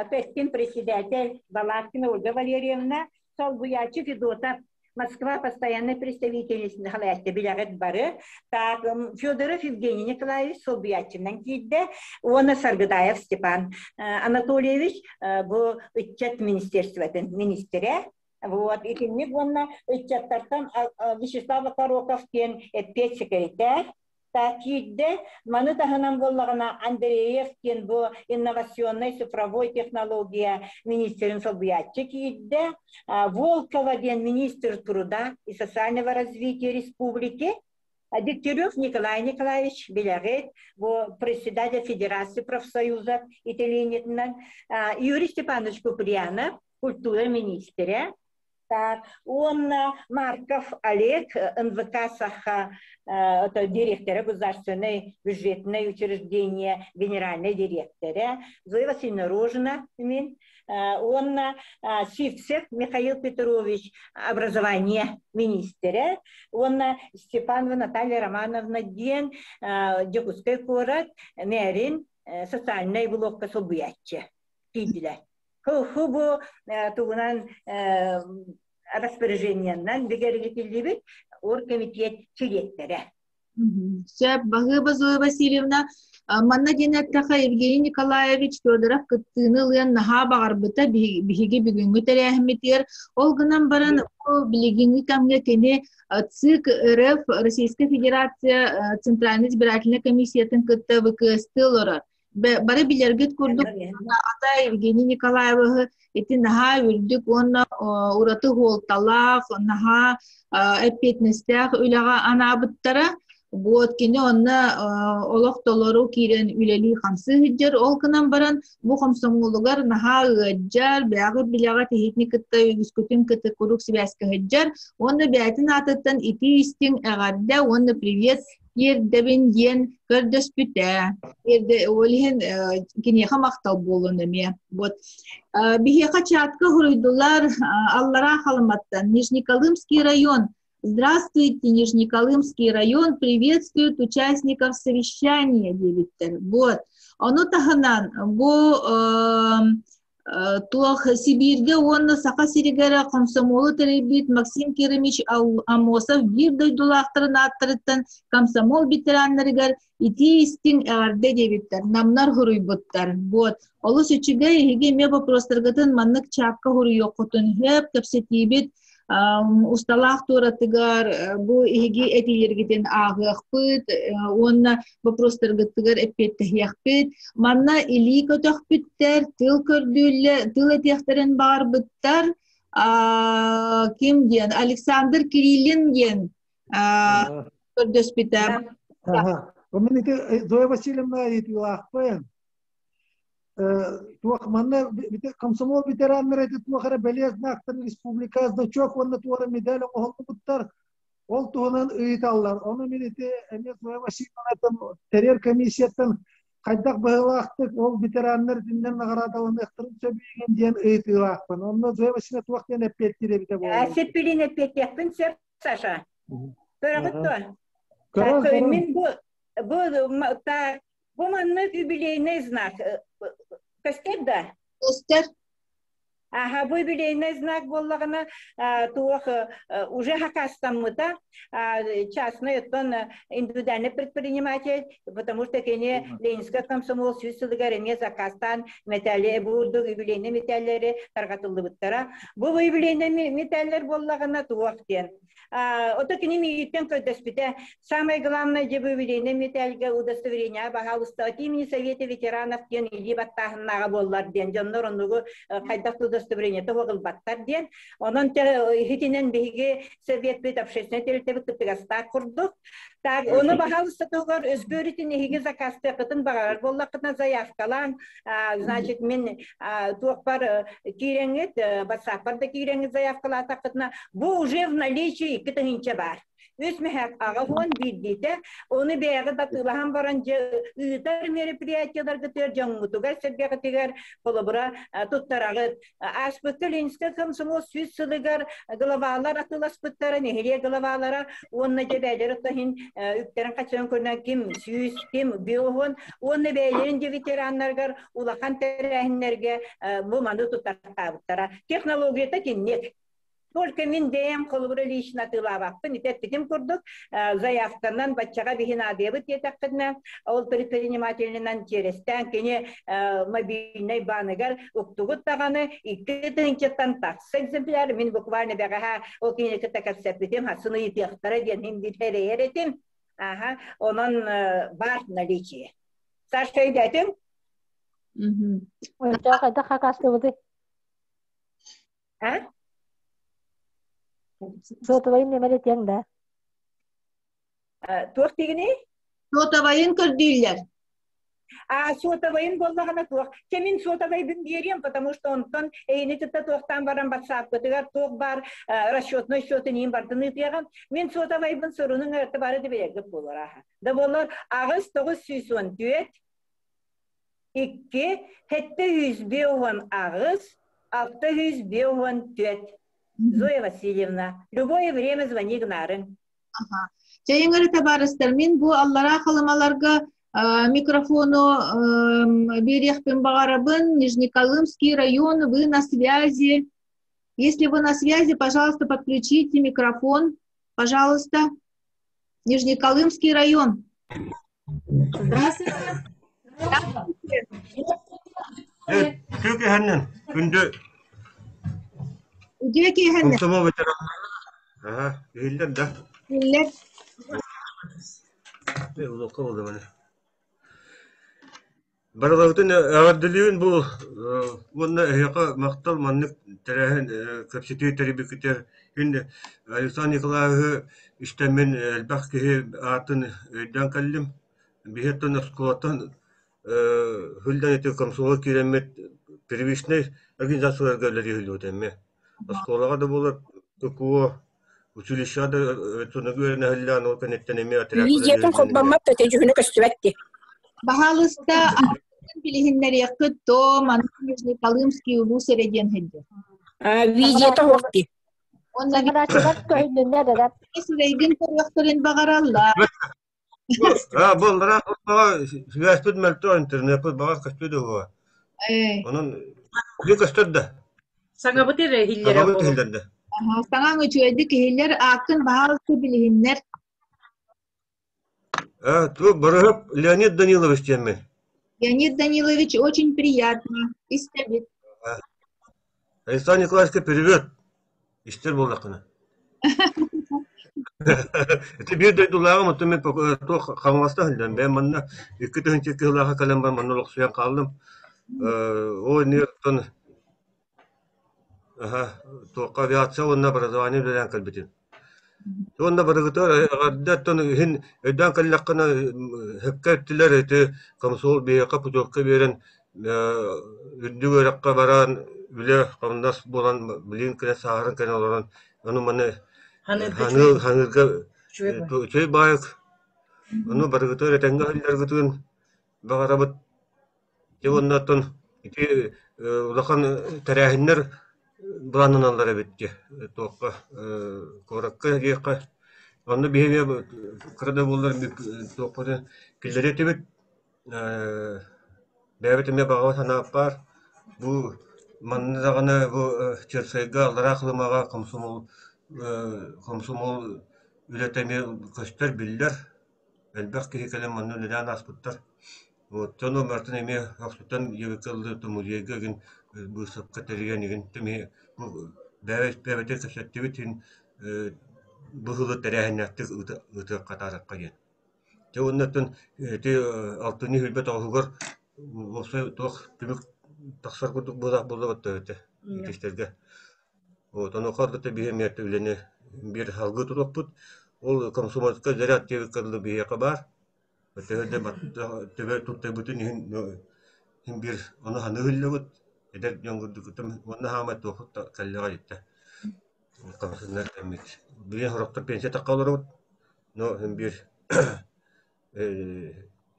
Пестин председатель Балакина Ольга Валерьевна, солбуйааччы Федотов Москва постоянный представительница халаятта билэҕит бары. Так, Федоров Евгений Николаевич солбуйааччынан киирдэ уонна Саргыдаев Степан Анатольевич бу ыччат министерствотын министрэ. Вот, итинник уонна ыччаттартан Вячеслав Окороков диэн эппиэт секретарь Киирдэ. Маны таһынан буоллаҕына Андреев диэн бу инновационнай цифровой технология министрин солбуйааччы киирдэ. Волкова диэн министр труда и социального развития республики. Дегтярев Николай Николаевич билэҕит, бу председатель Федерации профсоюзов итилиинитинэн Юрий Степанович Куприянов, культура министрэ, Так, уонна Марков Олег, НВК Саха это директора государственной бюджетной учреждения, генеральный директора, Зоя Васильевна Рожина, мин, уонна Сивцев Михаил Петрович, образование министрэ, уонна Степанова Наталья Романовна диэн Дьокуускай куорат мэрин социальнай блокка солбуйааччы тиийдилэр. Ху бу тугунан распоряжениеннан бигэргитиллибит оргкомитет чилиэттэрэ. Сөп, баһыыба Зоя Васильевна. Манна диэн эттэхэ, Евгений Николаевич Федоров кыттыыны ылыан наһаа баҕарбыта биһиги бүгүҥҥү тэрээһиммитигэр. Ол гынан баран, билигиҥҥи кэмҥэ кини ЦИК РФ Российская Федерация Центральной избирательной комиссиятын кытта ВКСТ олорор. Бары билэргит курдук, аҕата Евгений Николаевиһы ити наһаа үрдүк уонна ураты суолталаах, наһаа эппиэтинэстээх үлэҕэ анаабыттара. Вот кини онно олох толору киирэн үлэлии-хамсыы сылдьар. Ол гынан баран бу хомсомуолугар наһаа ыалдьар, бэйэҕит билэҕит иһитини кытта үгүскүтүн кытта куруук сибээскэ сылдьар. Уонна бэйэтин аатыттан итии-истиҥ эҕэрдэ уонна привет тиэрдэбин диэн көрдөспүтэ. Тиэрдэ ол иһин киниэхэ махтал буолун эмиэ. Вот. Биһиэхэ чатка хоруйдулар Аллараа Халыматтан Нижнеколымский район. Здравствуйте, Нижнеколымский район приветствует участников совещания диэбиттэр. Вот. Ону таһынан бу Туох Сибииргэ уонна Саха сиригэр комсомолу тэрийбит Максим Кирович Аммосов биир дойдулаахтарын ааттарыттан комсомол ветераннарыгар итии-истиҥ эҕэрдэ диэбиттэр, намнар суруйбуттар. Вот. Олус үчүгэй, эһиги эмиэ боппуруостаргытын маннык чаакка суруйуоххутун сөп, кэпсэтиибит усталаах туоратыгар бу иһиги этиилэргитин ааҕыахпыт уонна боппуруостаргытыгар эппиэттэһиэхпит. Манна илии көтөхпүттэр, тыл көрдүүллэ, тыл этиэхтэрин баҕарбыттар. Ким диэн? Александр Кириллин диэн көрдөспүтэ. Мин ити Зоя Васильевна ыйытыылаахпын. Туох манна комсомол ветераннара ити туох эрэ бэлиэ знактар республика значок уонна туох эрэ медаль оҥоһуллубуттар. Ол туһунан ыйыталлар. Ону мин ити эмиэ Зоя Васильевнаттан тэрийэр комиссияттан хайдах быһыылаахтык ол ветераннар итиннэн наҕараадаланыахтарын сөбүйгин диэн ыйытыылаахпын. Онно Зоя Васильевна туох диэн эппиэттиир эбитэ буолуой? Сиппилин эппиэттиэхпин сөп, Саша. Көрөҕүт дуо? Мин бу бу бу маннык юбилейный знак көстөр да? Көстөр. Аха, бу юбилейный знак буоллаҕына туох уже хакастаммыта частный оттон индивидуальный предприниматель, потому что кини Ленинскэй комсомол сүүс сылыгар эмиэ заказтаан металли бурдук юбилейный металлери тарҕатыллыбыттара. Бу юбилейный металлер буоллаҕына туох диэн Ото кини миигиттэн көрдөспүтэ. Самое главное, дьэ юбилейный металлга удостоверение баһаалыста от имени Совета ветеранов диэн илии баттааһыннааҕа буоллар диэн дьоннор оннугу хайдах удостоверение ылбаттар диэн. Онон иһитинэн биһиги советпит общественный тэрилтэбит кыттыгастаах курдук. Так, ону баһаалыста туһугар өскөрүтүн эһиги заказтыаххытын баҕарар буоллаххытына заявкалаан, значит, мин туохпар киирэҥҥит, ватсаппар да киирэҥҥит заявкалаатаххытына, бу уже в наличии 2000 баар. Үс мөһөөк аҕа уон биирдиитэ, ону бэйэҕит атыылаһан баран дьэ ыытар мероприятиеларгытыгар, дьоҥҥутугар-сэргэҕитигэр холобура туттараҕыт. Ааспыкка Ленинскэй комсомол 100 сылыгар главалар атыыласпыттара, нэһилиэк главалара уонна дьэ бэйэлэрэ иһин үптэрин хаччарын көрүнэн ким 100, ким 50 уонна бэйэлэрин дьэ ветераннарыгар улахан тэрээһиннэргэ бу маны туттартаабыттара. Технологията кинник. Только мин бэйэм холобура лично атыылаабаппын, ити эппитим курдук, заявканан баччаҕа биһи наадыйабыт диэтэххинэ, ол предпринимателинэн чиэрэстээн кини мобильнай бааныгар уктугут даҕаны 2 тыһыынчаттан тахса экземпляр мин буквально бэҕэһээ ол кинини кытта кэпсэппитим, хасын ыйытыахтара диэн мин эрэйэр этим. Аха, онон бар наличие. Саша өйдөөтүҥ? Хайдах хакастыбыты? А? Сотовайын нөмер этиэҥ да? Туох дигини? Сотовайын көрдүүллэр. А сотовайын буоллаҕына туох? Чэ мин сотовайбын биэриэм, потому что онтон эйини кытта туохтаан баран батсааппытыгар туох баар расчетной счетын иин бардын ыытыаҕым. Мин сотовайбын сурунуҥ эрэ бары да билэргит буолар аха. Да буолар аҕыс 914 2 758 654. Зоя Васильевна, любое время звони гынаарыҥ. Аха. Чайыңары табаарыстар, мин бу аллараа халымаларга микрофону биэриэхпин баҕарабын. Нижнеколымский район, вы на связи. Если вы на связи, пожалуйста, подключите микрофон. Пожалуйста. Нижнеколымский район. Здравствуйте. Үтүө киэһэннэн, күндү Үтүө киэһэннэн. комсомол ветераннара. Аха, иһиллэр да. Иһиллэр. Улуокка буолла Барыларытын эҕэрдэлиибин бу уонна эһиэхэ махтал маннык тэрээһин кэпсэтии тэрийбиккитигэр күн Александр Николаевиһы истэммин элбэх киһи аатын өйдөөн кэллим. Биһиэттэн оскуолаттан сылдьан ити комсомол киирэммит первичнэй организацияларга үлэлии эмиэ. Оскуолаҕа да буолар ККО, училищеҕа да сонугу үөрэнэ сылдьан ол кэнниттэн эмиэ отряд Видеотун холбоммот да дьүһүнэ көстүбэт дии. Баһаалыста билиһиннэриэххит то манна Нижнеколымский улуус эрэ диэн сылдьар. Видеото суох дии. Уонна Саҥарааччылар көһүннүннэр эрэ. сирэйгин көрүөхтэрин баҕараллар. А, буоллара сибээспит мөлтөх интернеппит баҕар көстүө да уһуга. Онон бу көстөр да. Саҥабыт эрэ иһиллэрэ Саҥабыт иһиллэр да. Саҥаҥ үчүгэйдик иһиллэр, ааккын баһаалыста билиһиннэр. А, ту Барыһап Леонид Данилович диэммин. Леонид Данилович, очень приятно. Истэбит. Александр Николаевичка привет. Истэр буоллаххына. Ити биир дойдулааҕым, оттон мин туох Хаҥаласта сылдьан, бэйэм манна 2002 сыллаахха кэлэн баран манна олохсуйан хааллым. Ол иннигэр оттон туохха авиация уонна образование үлэлээн кэлбитим. Уонна барыгытыгар эҕэрдэ оттон иһин өйдөөн кэллэххинэ сөпкө эттилэр ити комсомол биһиэхэ путевка биэрэн үрдүк үөрэххэ баран үлэ-хамнас буолан билигин кэлэ сааһыран кэлэн олорон ону маны ханыырга үчүгэй баайык ону барыгытыгар этэҥҥэ сылдьаргытын баҕарабыт. Дьэ уонна оттон ити улахан тэрээһиннэр былааннаналлар эбит дии туохха куоракка диэххэ онно биһиги кыра да буоллар туохпутун киллэриэ этибит бэйэбит эмиэ баҕа санаабыт баар бу манна даҕаны бу Черскэйгэ Аллараа Халымаҕа комсомол комсомол үлэтэ эмиэ көстөр биллэр элбэх киһи кэлэн манна үлэлээн ааспыттар. Вот дьону барытын эмиэ охсуттан диэбиккэ дылы музейга игин быыстапка тэрийэн игин эмиэ бу бэйэ-бэйэбитин кэпсэттибит иһин быһыылы тэрээһиннээхтик ыытыахха таһаарыахха диэн. Дьэ уонна оттон ити алтынньы сүүрбэ тоҕуһугар уопсай туох түмүк тахсар курдук быһыылаах буолла батта эбитэ итистэргэ. Вот онуоха да биһи эмиэ үлэни биир салгыы туруохпут. Ол комсомольскай заряд диэбиккэ дылы биһиэхэ баар. Төһө да төбө туттарбытын иһин иһин биир ону ханыы иһиллибит. Эдэр дьон курдук уонна хаамай туохут да кэллэҕэ иттэ. Хамсыннар эммит. Билигин сорохтор пенсия тахха олоробут. Но иһин биир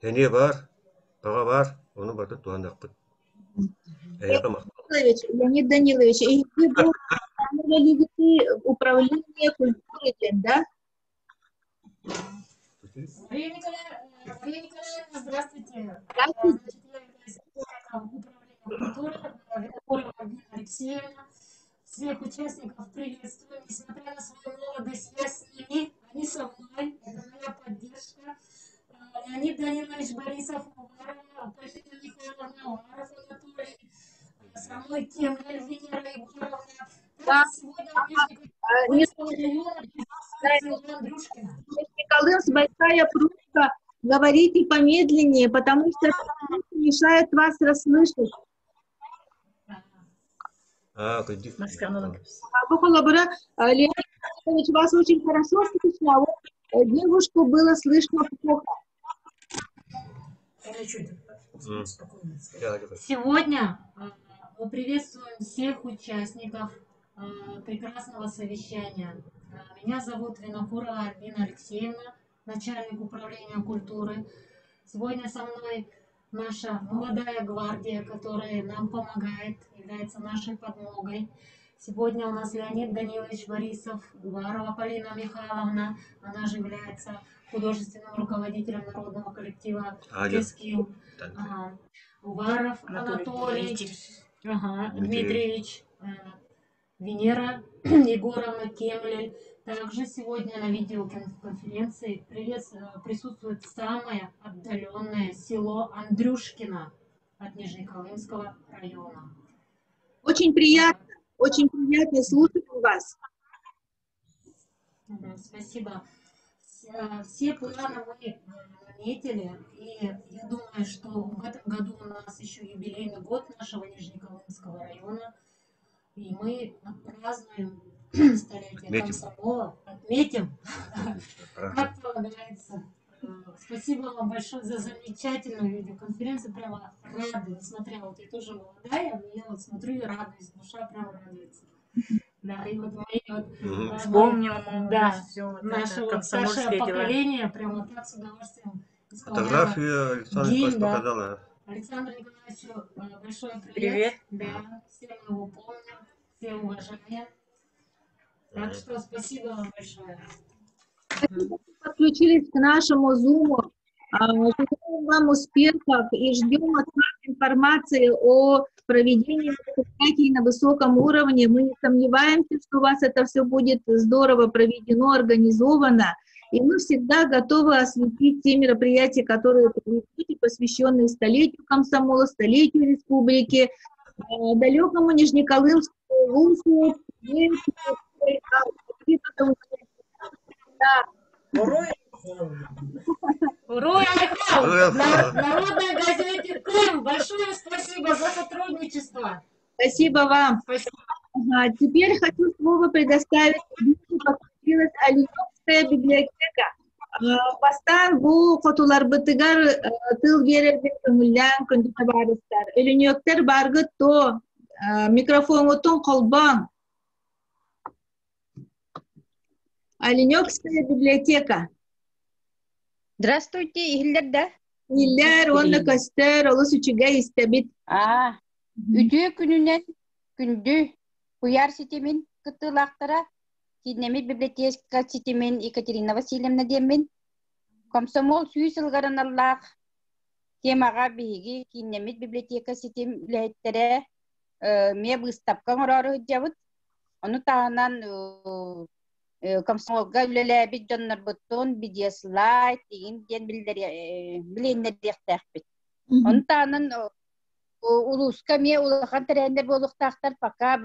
сэниэ баар, баҕа баар, ону барытын туһаныахпыт. Эһиэхэ махтал. Леонид Данилович, эһиги бу управление культуры диэн, да? Мария Николаевна, Мария Николаевна, здравствуйте. Здравствуйте. Значит, я являюсь управления культуры, Винокурова Альбина Алексеевна. Всех участников приветствую. Несмотря на свою молодость, я с ними, они со мной. Это моя поддержка. Леонид Данилович Борисов, Уварова, Полина Михайловна, Уваров Анатолий, со мной Кемль Венера Егоровна. Да. Сегодня в Нижнеколымского района присутствует Андрюшкина. Нижнеколымск, большая просьба, говорите помедленнее, потому что мешает вас расслышать. А, кырдьык. Бу холобура, Леонид Николаевич, вас очень хорошо слышно, а вот девушку было слышно плохо. Сегодня мы приветствуем всех участников прекрасного совещания. Меня зовут Винокурова Альбина Алексеевна, начальник управления культуры. Сегодня со мной наша молодая гвардия, которая нам помогает, является нашей подмогой. Сегодня у нас Леонид Данилович Борисов, Уварова Полина Михайловна, она же является художественным руководителем народного коллектива «Кескил», ага. Уваров Анатолий, ага, Дмитриевич, Венера Егоровна Кемлель. Также сегодня на видеоконференции присутствует самое отдаленное село Андрюшкино от Нижнеколымского района. Очень приятно слушать вас. Спасибо. Все планы мы наметили, и я думаю, что в этом году у нас еще юбилейный год нашего Нижнеколымского района, и мы отпразднуем столетие Отметим. комсомола, отметим, как полагается. Спасибо вам большое за замечательную видеоконференцию, прямо рада, несмотря, вот я тоже молодая, но я вот смотрю и радуюсь, душа прямо радуется. Да, и вот мои вот, Вспомнила молодость, да, всё вот наше это, вот комсомольские старшее дела. поколение прямо так с удовольствием исполняло Фотографию Александр гимн, Николаевич да. показал. а. Александру Николаевичу большой привет. Привет. Да, все мы его помним, все уважаем. Так что спасибо вам большое. Спасибо, что подключились к нашему Zoom. Желаем вам успехов и ждем от вас информации о проведении мероприятий на высоком уровне. Мы не сомневаемся, что у вас это все будет здорово проведено, организовано. И мы всегда готовы осветить те мероприятия, которые проведете, посвященные столетию комсомола, столетию республики, далекому Нижнеколымскому, Лусу, Да. Уруй, Михаил! Народной газете Крым большое спасибо за сотрудничество. Спасибо вам. Спасибо. Ага, теперь хочу слово предоставить Появилась Оленевская библиотека. Бастаан бу хотуларбытыгар тыл биэрэрбин көҥүллээн күндү табаарыстар. Өлүнүөктэр бааргыт то микрофоҥутун холбооҥ. Оленевская библиотека. Здравствуйте, иһиллэр да? Иһиллэр уонна көстөр, олус үчүгэй истэбит. Аа, үтүө күнүнэн күндү куйаар ситимин кыттыылаахтара Кииннэммит библиотека ситимин Екатерина Васильевна диэммин. Комсомол сүүс сылыгар аналлаах темаҕа биһиги кииннэммит библиотека ситим үлэһиттэрэ эмиэ быыстапка оҥороору сылдьабыт. Ону таһынан комсомолга үлэлээбит дьоннорбутун видеослайд игин диэн билиэннэриэхтээхпит. Ону таһынан Улууска эмиэ улахан тэрээһиннэр буолуохтаахтар. Пока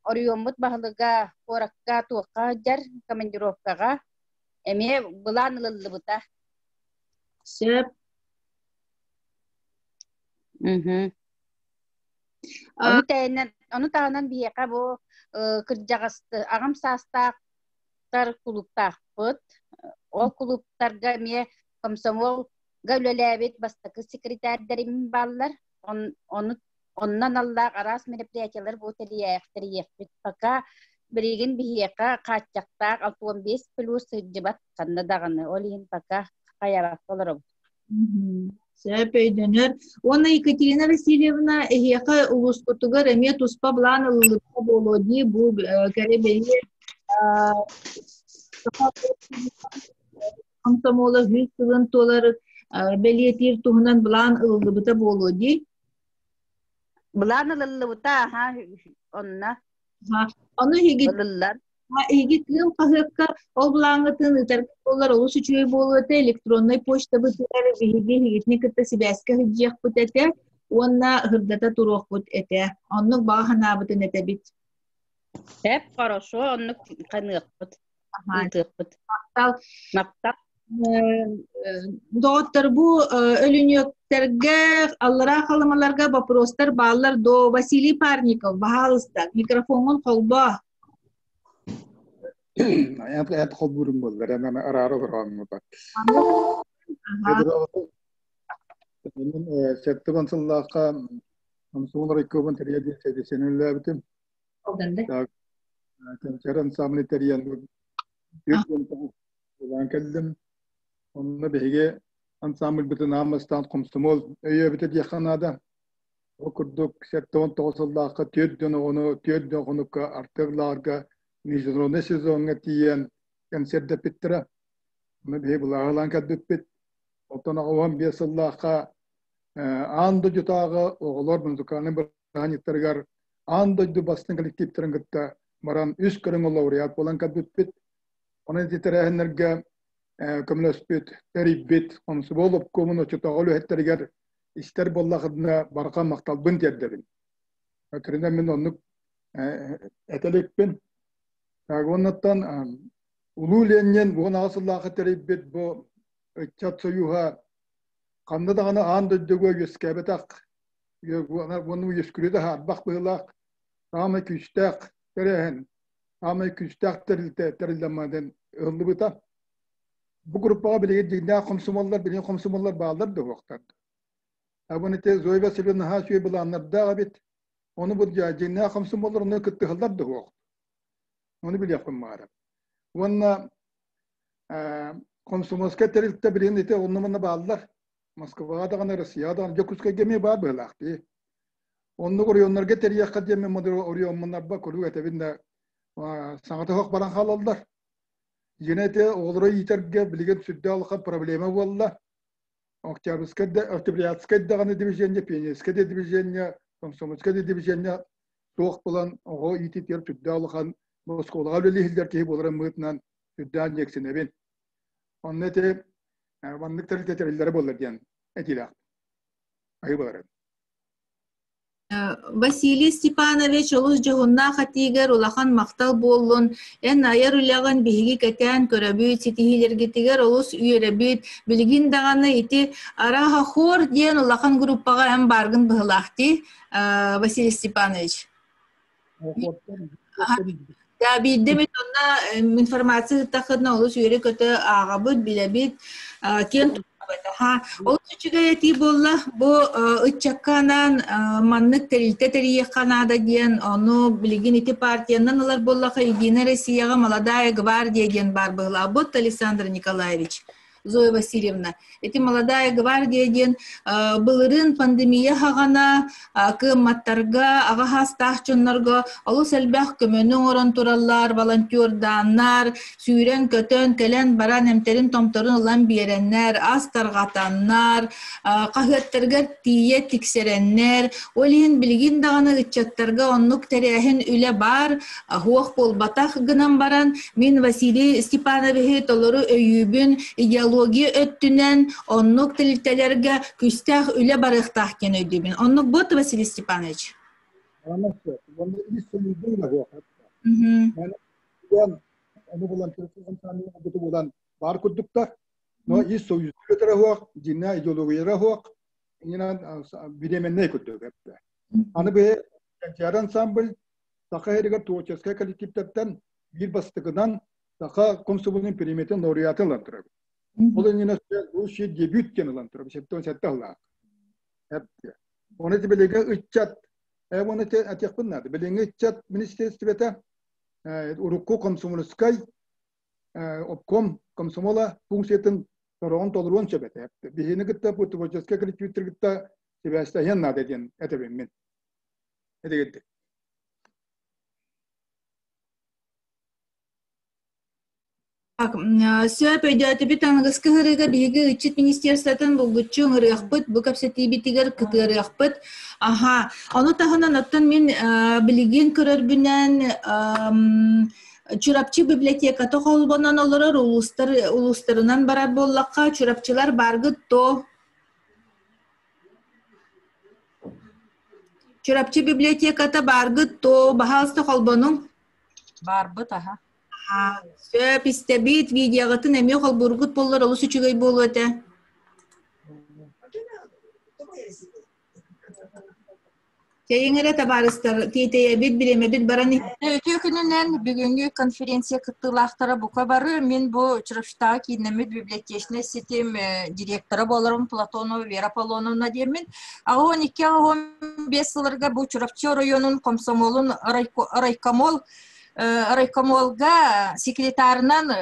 оройуоммут баһылыга куоракка туохха сылдьар командировкаҕа эмиэ былаан ылыллыбыта. Сөп. Мгм. Ону тэйинэн, ону таһынан биһиэхэ бу кырдьаҕас аҕам саастаахтар кулууптаахпыт. Ол кулууптарга эмиэ комсомол га үлэлээбит бастакы секретардарым бааллар. Ону онно аналлаах араас мероприятиелар бу тэрийиэхпит. Пока билигин биһиэхэ хааччахтаах 65 плюс сылдьыбат ханна даҕаны. Ол иһин пока хайаабакка олоробут. Сөп өйдөнөр. Уонна Екатерина Васильевна эһиэхэ улууспутугар эмиэ туспа былаан ылыллыбыта буолуо дии бу кэрэ бэлиэ Комсомола үһүс сылын туолар бэлиэтиир туһунан былаан ылыллыбыта буолуо дии? Былаан ылыллыбыта, аха, онно. Ону эһиги Ылыллар. эһиги Кыым хаһыакка ол былааҥҥытын ыытаргыт буоллар олус үчүгэй буолуо этэ. Электроннай почтабытыгар биһиги эһигитини кытта сибээскэ сылдьыахпыт этэ уонна сырдата туруохпут этэ. Оннук баҕа санаабытын этэбит. Эп, хорошо, оннук ханыахпыт. Ыытыахпыт. Махтал. Махтал. Доҕоттор, бу өлүнүөктэргэ, аллараа халымаларга вопростар бааллар до Василий Парников, баһаалыста, микрофоҥҥун холбоо. Эт холбуурум буоллар, эн араара олороҥҥута. Сеттибан сыллаахха Комсомол райкомун тэрийэ диэн сэдисен үллээбитим. Кэнчээри ансамблы тэрийэн 49 улаан кэллим. Онно биһиги ансамбльбытын аан бастаан комсомол өйөөбүтэ диэххэ наада. Ол курдук 79 сыллаахха түөрт дьон оҕону түөрт дьон хонукка артык лааҕырга международный сезоҥҥа тиийэн кэнсиэрдэппиттэрэ. Ону биһиги былааһылаан кэлбиппит. Оттон 85 сыллаахха аан дойдутааҕы оҕолор музыкальнай бырааһынньыктарыгар аан дойду бастыҥ коллективтарын кытта баран үс көрүҥ лауреат буолан кэлбиппит. Онон ити тэрээһиннэргэ көмөлөспүт, тэрийбит комсомол обкомун оччотооҕу үлэһиттэригэр истэр буоллахына барҕа махталбын тиэрдэбин. Өтөрүнэн мин оннук этэликпин. Уоннаттан Улуу Ленин 18 сыллаахы тэрийбит бу ыччат союһа ханна даҕаны аан дойдуга үөскээбэтэх уонна үөскүрү да хаарбах быһыылаах саамай күүстээх тэрээһин, саамай күүстээх тэрилтэ тэриллэммэтин ыһыллыбыта. Бу группаҕа билигин дьиҥнээх хомсомоллор, билигин хомсомоллор бааллар да уһуохтар. Абын ити Зоя Васильевна наһаа үчүгэй былааннардаах эбит. Ону бу дьиҥнээх хомсомоллор ону кыттыһаллар да уһуох. Ону билиэхпин баҕарабын. Уонна комсомольскай тэрилтэ билигин ити онно-манна бааллар. Москваҕа даҕаны, Россияҕа даҕаны, Дьокуускайга эмиэ баар быһыылаах дии. Оннук оройуоннарга тэрийиэххэ диэн мин оройуоммунарба куруук этэбин да саҥата суох баран хаалаллар. Дьиҥэ ити оҕолору иитэргэ билигин сүрдээх улахан проблема буолла. Октябрьскай да, Октябрятскай даҕаны движение, Пионерскай да движение, Комсомольскай да движение суох буолан оҕо иитиитигэр сүрдээх улахан оскуолаҕа үлэлииллэр киһи буоларын быһыытынан сүрдээх дьиэксинэбин. Онно ити маннык тэрилтэ тэриллэрэ буоллар диэн этиилээх. Аһыы буоларын. Василий Степанович олус дьоһуннаах этиигэр улахан махтал буоллун. Эн айар үлэҕин биһиги кэтээн көрөбүт, ситиһиилэргитигэр олус үөрэбит. Билигин даҕаны ити арааһа хор диэн улахан группаҕа эн бааргын быһылаах дии, Василий Степанович. Да, биирдэ эмит онно информация ыыттаххытына олус үөрэ-көтө ааҕабыт, билэбит, киэн туттабыт. Аха. Олус үчүгэй этии буолла. Бу ыччакка анаан маннык тэрилтэ тэрийиэххэ наада диэн, ону билигин ити партиянан ылар буоллаха Единая Россияҕа Молодая гвардия диэн баар быһыылаах. Александр Николаевич. Зоя Васильевна. Ити «Молодая гвардия» диэн былырыын пандемия хаҕана кыамматтарга, аҕа саастаах дьоннорго олус элбэх көмөнү оҥорон тураллар, волонтердааннар, сүүрэн-көтөн, кэлэн-баран эмтэрин-томторун ылан биэрэннэр, ас тарҕатаннар, хаһыаттарыгар тиийэ тиксэрэннэр, ол иһин билигин даҕаны ыччаттарга оннук тэрээһин үлэ баар, Суох буолбатах гынан баран, мин Василий Степановиһы толору өйүүбүн, идеология өттүнэн оннук тэрилтэлэргэ күүстээх үлэ барыахтаах диэн өйдүүбүн. Оннук буот Василий Степанович? Баар курдуктар. Но ис союзтара хуох, дьиннэ идеологияра хуох, иннинэн бириэмэннэй курдук. Аны бэйэ Кэнчээри ансамбль Саха сиригэр творческай коллективтэртэн биир бастакынан саха комсомолун премиятын лауреаты ылан турабыт. Ол иннинэ лучший дебют диэн ылан турабыт, 77 сыллаах. Оны билиҥҥи ыччат, оны этиэхпин наада, билиҥҥи ыччат министерствета урукку комсомольскай обком комсомола функциятын сороҕун толоруон сөп этэ. Биһини кытта бу творческай коллективтэр кытта сибээстэһиэн наада диэн этэбин мин. Этигирдик. Сөп өйдөөтүбүт аныгыскы ыһырыыга биһиги ыччат министерствотын булгуччу ыҥырыахпыт, бу кэпсэтиибитигэр кытыарыахпыт. Аха, ону таһынан оттон мин билигин көрөрбүнэн Чурапчы библиотеката холбонон олорор улуустар улуустарынан барар буоллахха, Чурапчылар бааргыт то Чурапчы библиотеката бааргыт то баһаалыста холбонуҥ. Баарбыт аха. Сөп истэбит, видеоҕытын эмиэ холбуургут буоллар олус үчүгэй буолуо этэ. Чэйиҥ эрэ табаарыстар, тиэтэйэбит, бириэмэбит баран Үтүө күнүнэн бүгүҥҥү конференция кыттыылаахтара бука бары мин бу Чурапчытааҕы кииннэммит библиотечнай ситим директора буоларым Платонова Вера Аполлоновна диэммин. 82-85 сылларга бу Чурапчы оройуонун комсомолун райкомол райкомолга секретарынан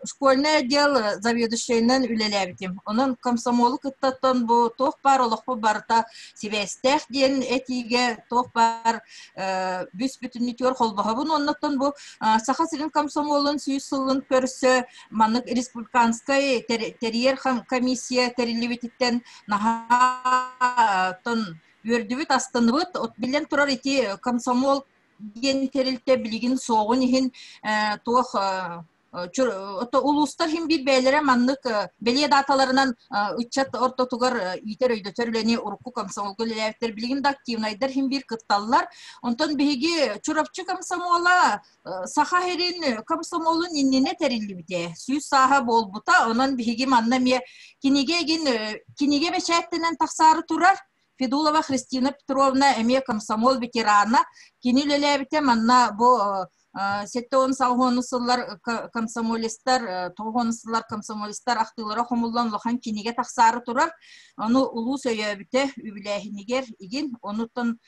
школьный отдел заведующайынан үлэлээбитим. Онон комсомолу кыттаттан бу туох баар олохпут барыта сибээстээх диэн этиигэ туох баар бүс бүтүннүтүгэр холбоһобун. Оннуттан бу Саха сирин комсомолун сүүс сылын көрсө маннык республиканскай тэрийэр комиссия тэриллибититтэн наһаа үөрдүбүт, астынныбыт. Биллэн турар ити комсомол диэн тэрилтэ билигин суоҕун иһин туох улуустар иһин биир бэйэлэрэ маннык бэлиэ дааталарынан ыччат ортотугар иитэр өйдөтөр үлэни урукку комсомолга үлэлээбиттэр билигин да активнайдар иһин биир кытталлар. Онтон биһиги Чурапчы комсомола Саха сирин комсомолун иннинэ тэриллибитэ. Сүүс сааһа буолбута. Онон биһиги манна эмиэ кинигэ игин кинигэ бэчээттэнэн тахсаары турар. Федулова Христина Петровна эмиэ комсомол ветерана. Кини үлэлээбитэ манна бу 70 сыллар комсомолистар, 90 сыллар комсомолистар ахтыылара хомуллан улахан кинигэ тахсаары турар. Ону улуус өйөөбүтэ үбүлээһинигэр игин онуттан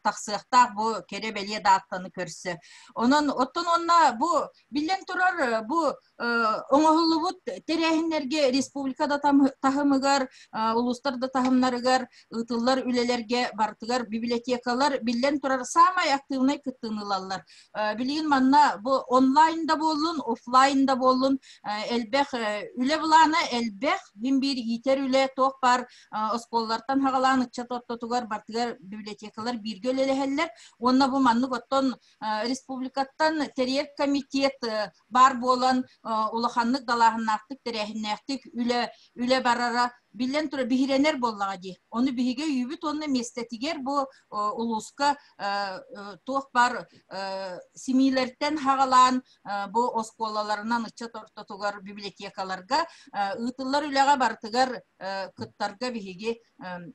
тахсыахтаах бу кэрэ бэлиэ дааттаны көрсө. Онон оттон онно бу биллэн турар бу оҥоһуллубут тэрээһиннэргэ республика да таһымыгар, улуустар да таһымнарыгар ыытыллар үлэлэргэ барытыгар библиотекалар биллэн турар саамай активнай кыттыыны ылаллар. Билигин манна бу онлайн да буоллун, офлайн да буоллун элбэх үлэ былаана элбэх, мин биир иитэр үлэ туох баар оскуолалартан хаҕалаан ыччат ортотугар барытыгар библиотекалар бииргэ үлэлэһэллэр. Уонна бу маннык оттон республикаттан тэрийэр комитет баар буолан улаханнык далааһыннаахтык тэрээһиннээхтик үлэ үлэ барара биллэн турар биһирэнэр буоллаҕа дии. Ону биһиги өйүүбүт уонна миэстэтигэр бу улууска туох баар семьилэртэн хаҕалаан бу оскуолаларынан ыччат ортотугар библиотекаларга ыытыллар үлэҕэ барытыгар кыттарга биһиги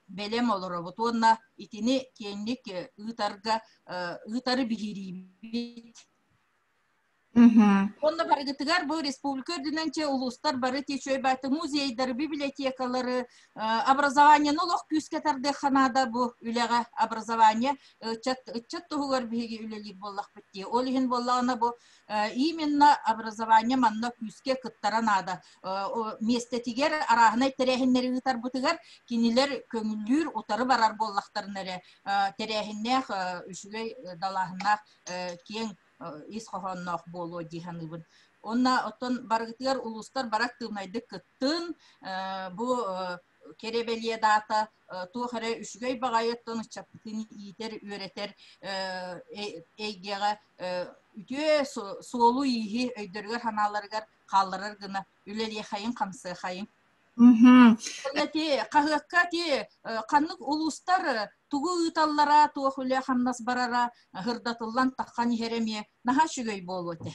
бэлэм олоробут уонна итини киэҥник ыытарга ыытары биһириибит. Онно барыгытыгар бу республика үрдүнэн че улуустар бары течой баты музейдары, библиотекалары, образованиены олох күүскэ тардыахха наада бу үлэҕэ образование ыччат ыччат туһугар биһиги үлэлиир буоллахпыт дии. Ол иһин буоллаҕына бу именно образование манна күүскэ кыттара наада. Миэстэтигэр арааһынай тэрээһиннэри ыытарбытыгар кинилэр көҥүллүүр утары барар буоллахтарына эрэ тэрээһиннээх үчүгэй далааһыннаах киэҥ ис хоһоонноох буолуо дии саныыбын. Уонна оттон барыгытыгар улуустар бары актыыбынайдык кыттын, бу кэрэ бэлиэ даата туох эрэ үчүгэй баҕайыттан ыччаппытын иитэр, үөрэтэр эйгэҕэ үтүө суолу-ииһи өйдөрүгэр-санааларыгар хаалларар гына үлэлиэхэйин-хамсыахайын. Ити хаһыакка ити ханнык улуустар тугу ыыталлара, туох үлэ-хамнас барара сырдатыллан таххан иһэрэ эмиэ наһаа үчүгэй буолуо этэ.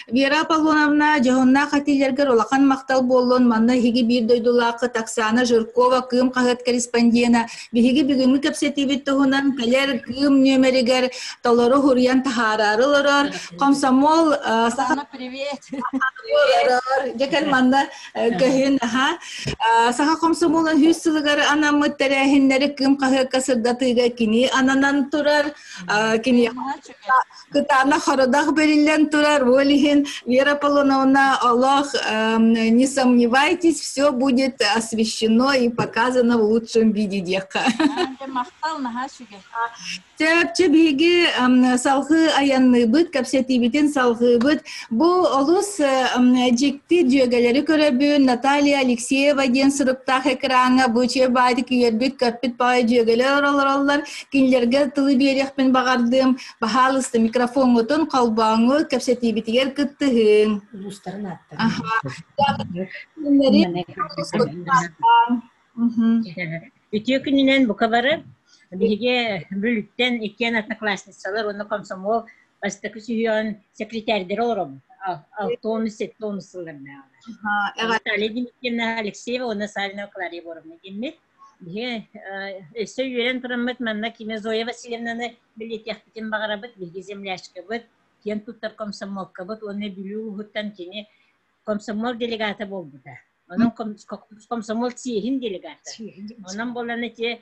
Вера Аполлоновна, дьоһуннаах этиилэргэр улахан махтал буоллун. Манна эһиги биир дойдулааххыт Оксана Жиркова, Кыым хаһыат корреспондена. Биһиги бүгүҥҥү кэпсэтиибит туһунан кэлэр Кыым нүөмэригэр толору хуруйан таһаараары олорор. Комсомол Оксана, привет! Дьэ кэл манна көһүн аха. Саха комсомолун 100 сылыгар анаммыт тэрээһиннэри Кыым хаһыакка сырдатыыга кини ананан турар. Кини кытаанах хородах бэриллэн турар. Ол иһин Вера Аполлоновна олох не сомневайтесь, все будет освещено и показано в лучшем виде диэххэ. Махтал наһаа үчүгэй. Чэ, биһиги салгыы айанныыбыт, кэпсэтиибитин салгыыбыт. Бу олус дьикти дьүөгэлэри көрөбүн. Наталья Алексеева диэн суруктаах экраҥҥа бу үчүгэй баайдык үөрбүт, көппүт баҕайы дьүөгэлэр олороллор. Кинилэргэ тылы биэриэхпин баҕардым. Баһаалыста микрофоҥҥутун холбооҥҥут, кэпсэтиибитигэр кыттыһыҥ. Улуустарын ааттарын. Үтүө күнүнэн бука бары биһиги Бүлүүттэн иккиэн одноклассницалар уонна комсомол бастакы сүһүөҕүн секретарьдара олоробут. Алтонус, сеттонус сыллардаалар. Наталья Дмитриевна Алексеева уонна Савинова Клария Егоровна диэммит. Биһиги өссө үөрэн тураммыт манна кими Зоя Васильевнаны билиэтиэхпитин баҕарабыт. Биһиги землячкабыт, киэн туттар комсомолкабыт уонна Бүлүү улууһуттан кини комсомол делегата буолбута. Онон комсомол съеһин делегата. Онон буолан ити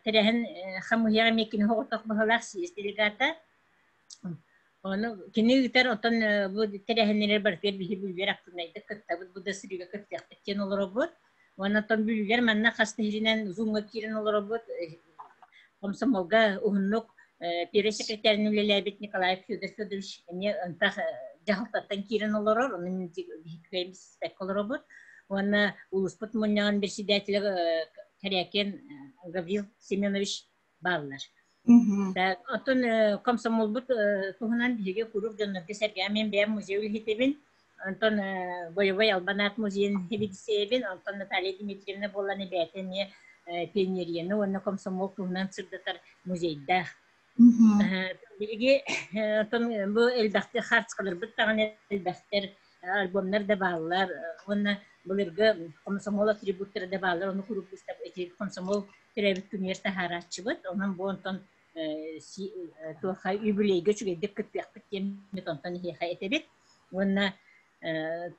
тэрээһин хамыыһыйаҕа эмиэ кини соҕотох быһалаах съезд делегата. Ону кини ыытар, оттон бу тэрээһиннэр барытыгар биһи бүлүүлэр активнайдык кыттабыт, бу да сырыыга кыттыахпыт диэн олоробут. Уонна оттон бүлүүлэр манна хас да иһинэн зумҥа киирэн олоробут. Комсомолга уһуннук первый секретарин үлэлээбит Николаев Федор Федорович эмиэ ынтах дьаһалтаттан киирэн олорор, ону биһиги испэккэ олоробут. Уонна улууспут мунньаҕын председателэ Корякин Гаврил Семенович бааллар. Оттон комсомолбут туһунан биһиги куруук дьоннорго сэргээн мен бэйэм музей үлэһитэбин. Онтон боевой албан музейын хэбидисэйэбин. Онтон Наталья Дмитриевна буолан бэйэтэ эмиэ пионерияны уонна комсомол туһунан сырдатар музейдаах. Биһиги оттон бу элбэхтик хаарчыкаларбыт даҕаны элбэхтэр, альбомнар да бааллар уонна былыргы комсомол атрибуттара да бааллар. Ону куруук ити комсомол төрөөбүт күнүгэр таһаарааччыбыт. Онон бу онтон туохха юбилейга үчүгэйдик кыттыахпыт диэммит онтон эһиэхэ этэбит. Уонна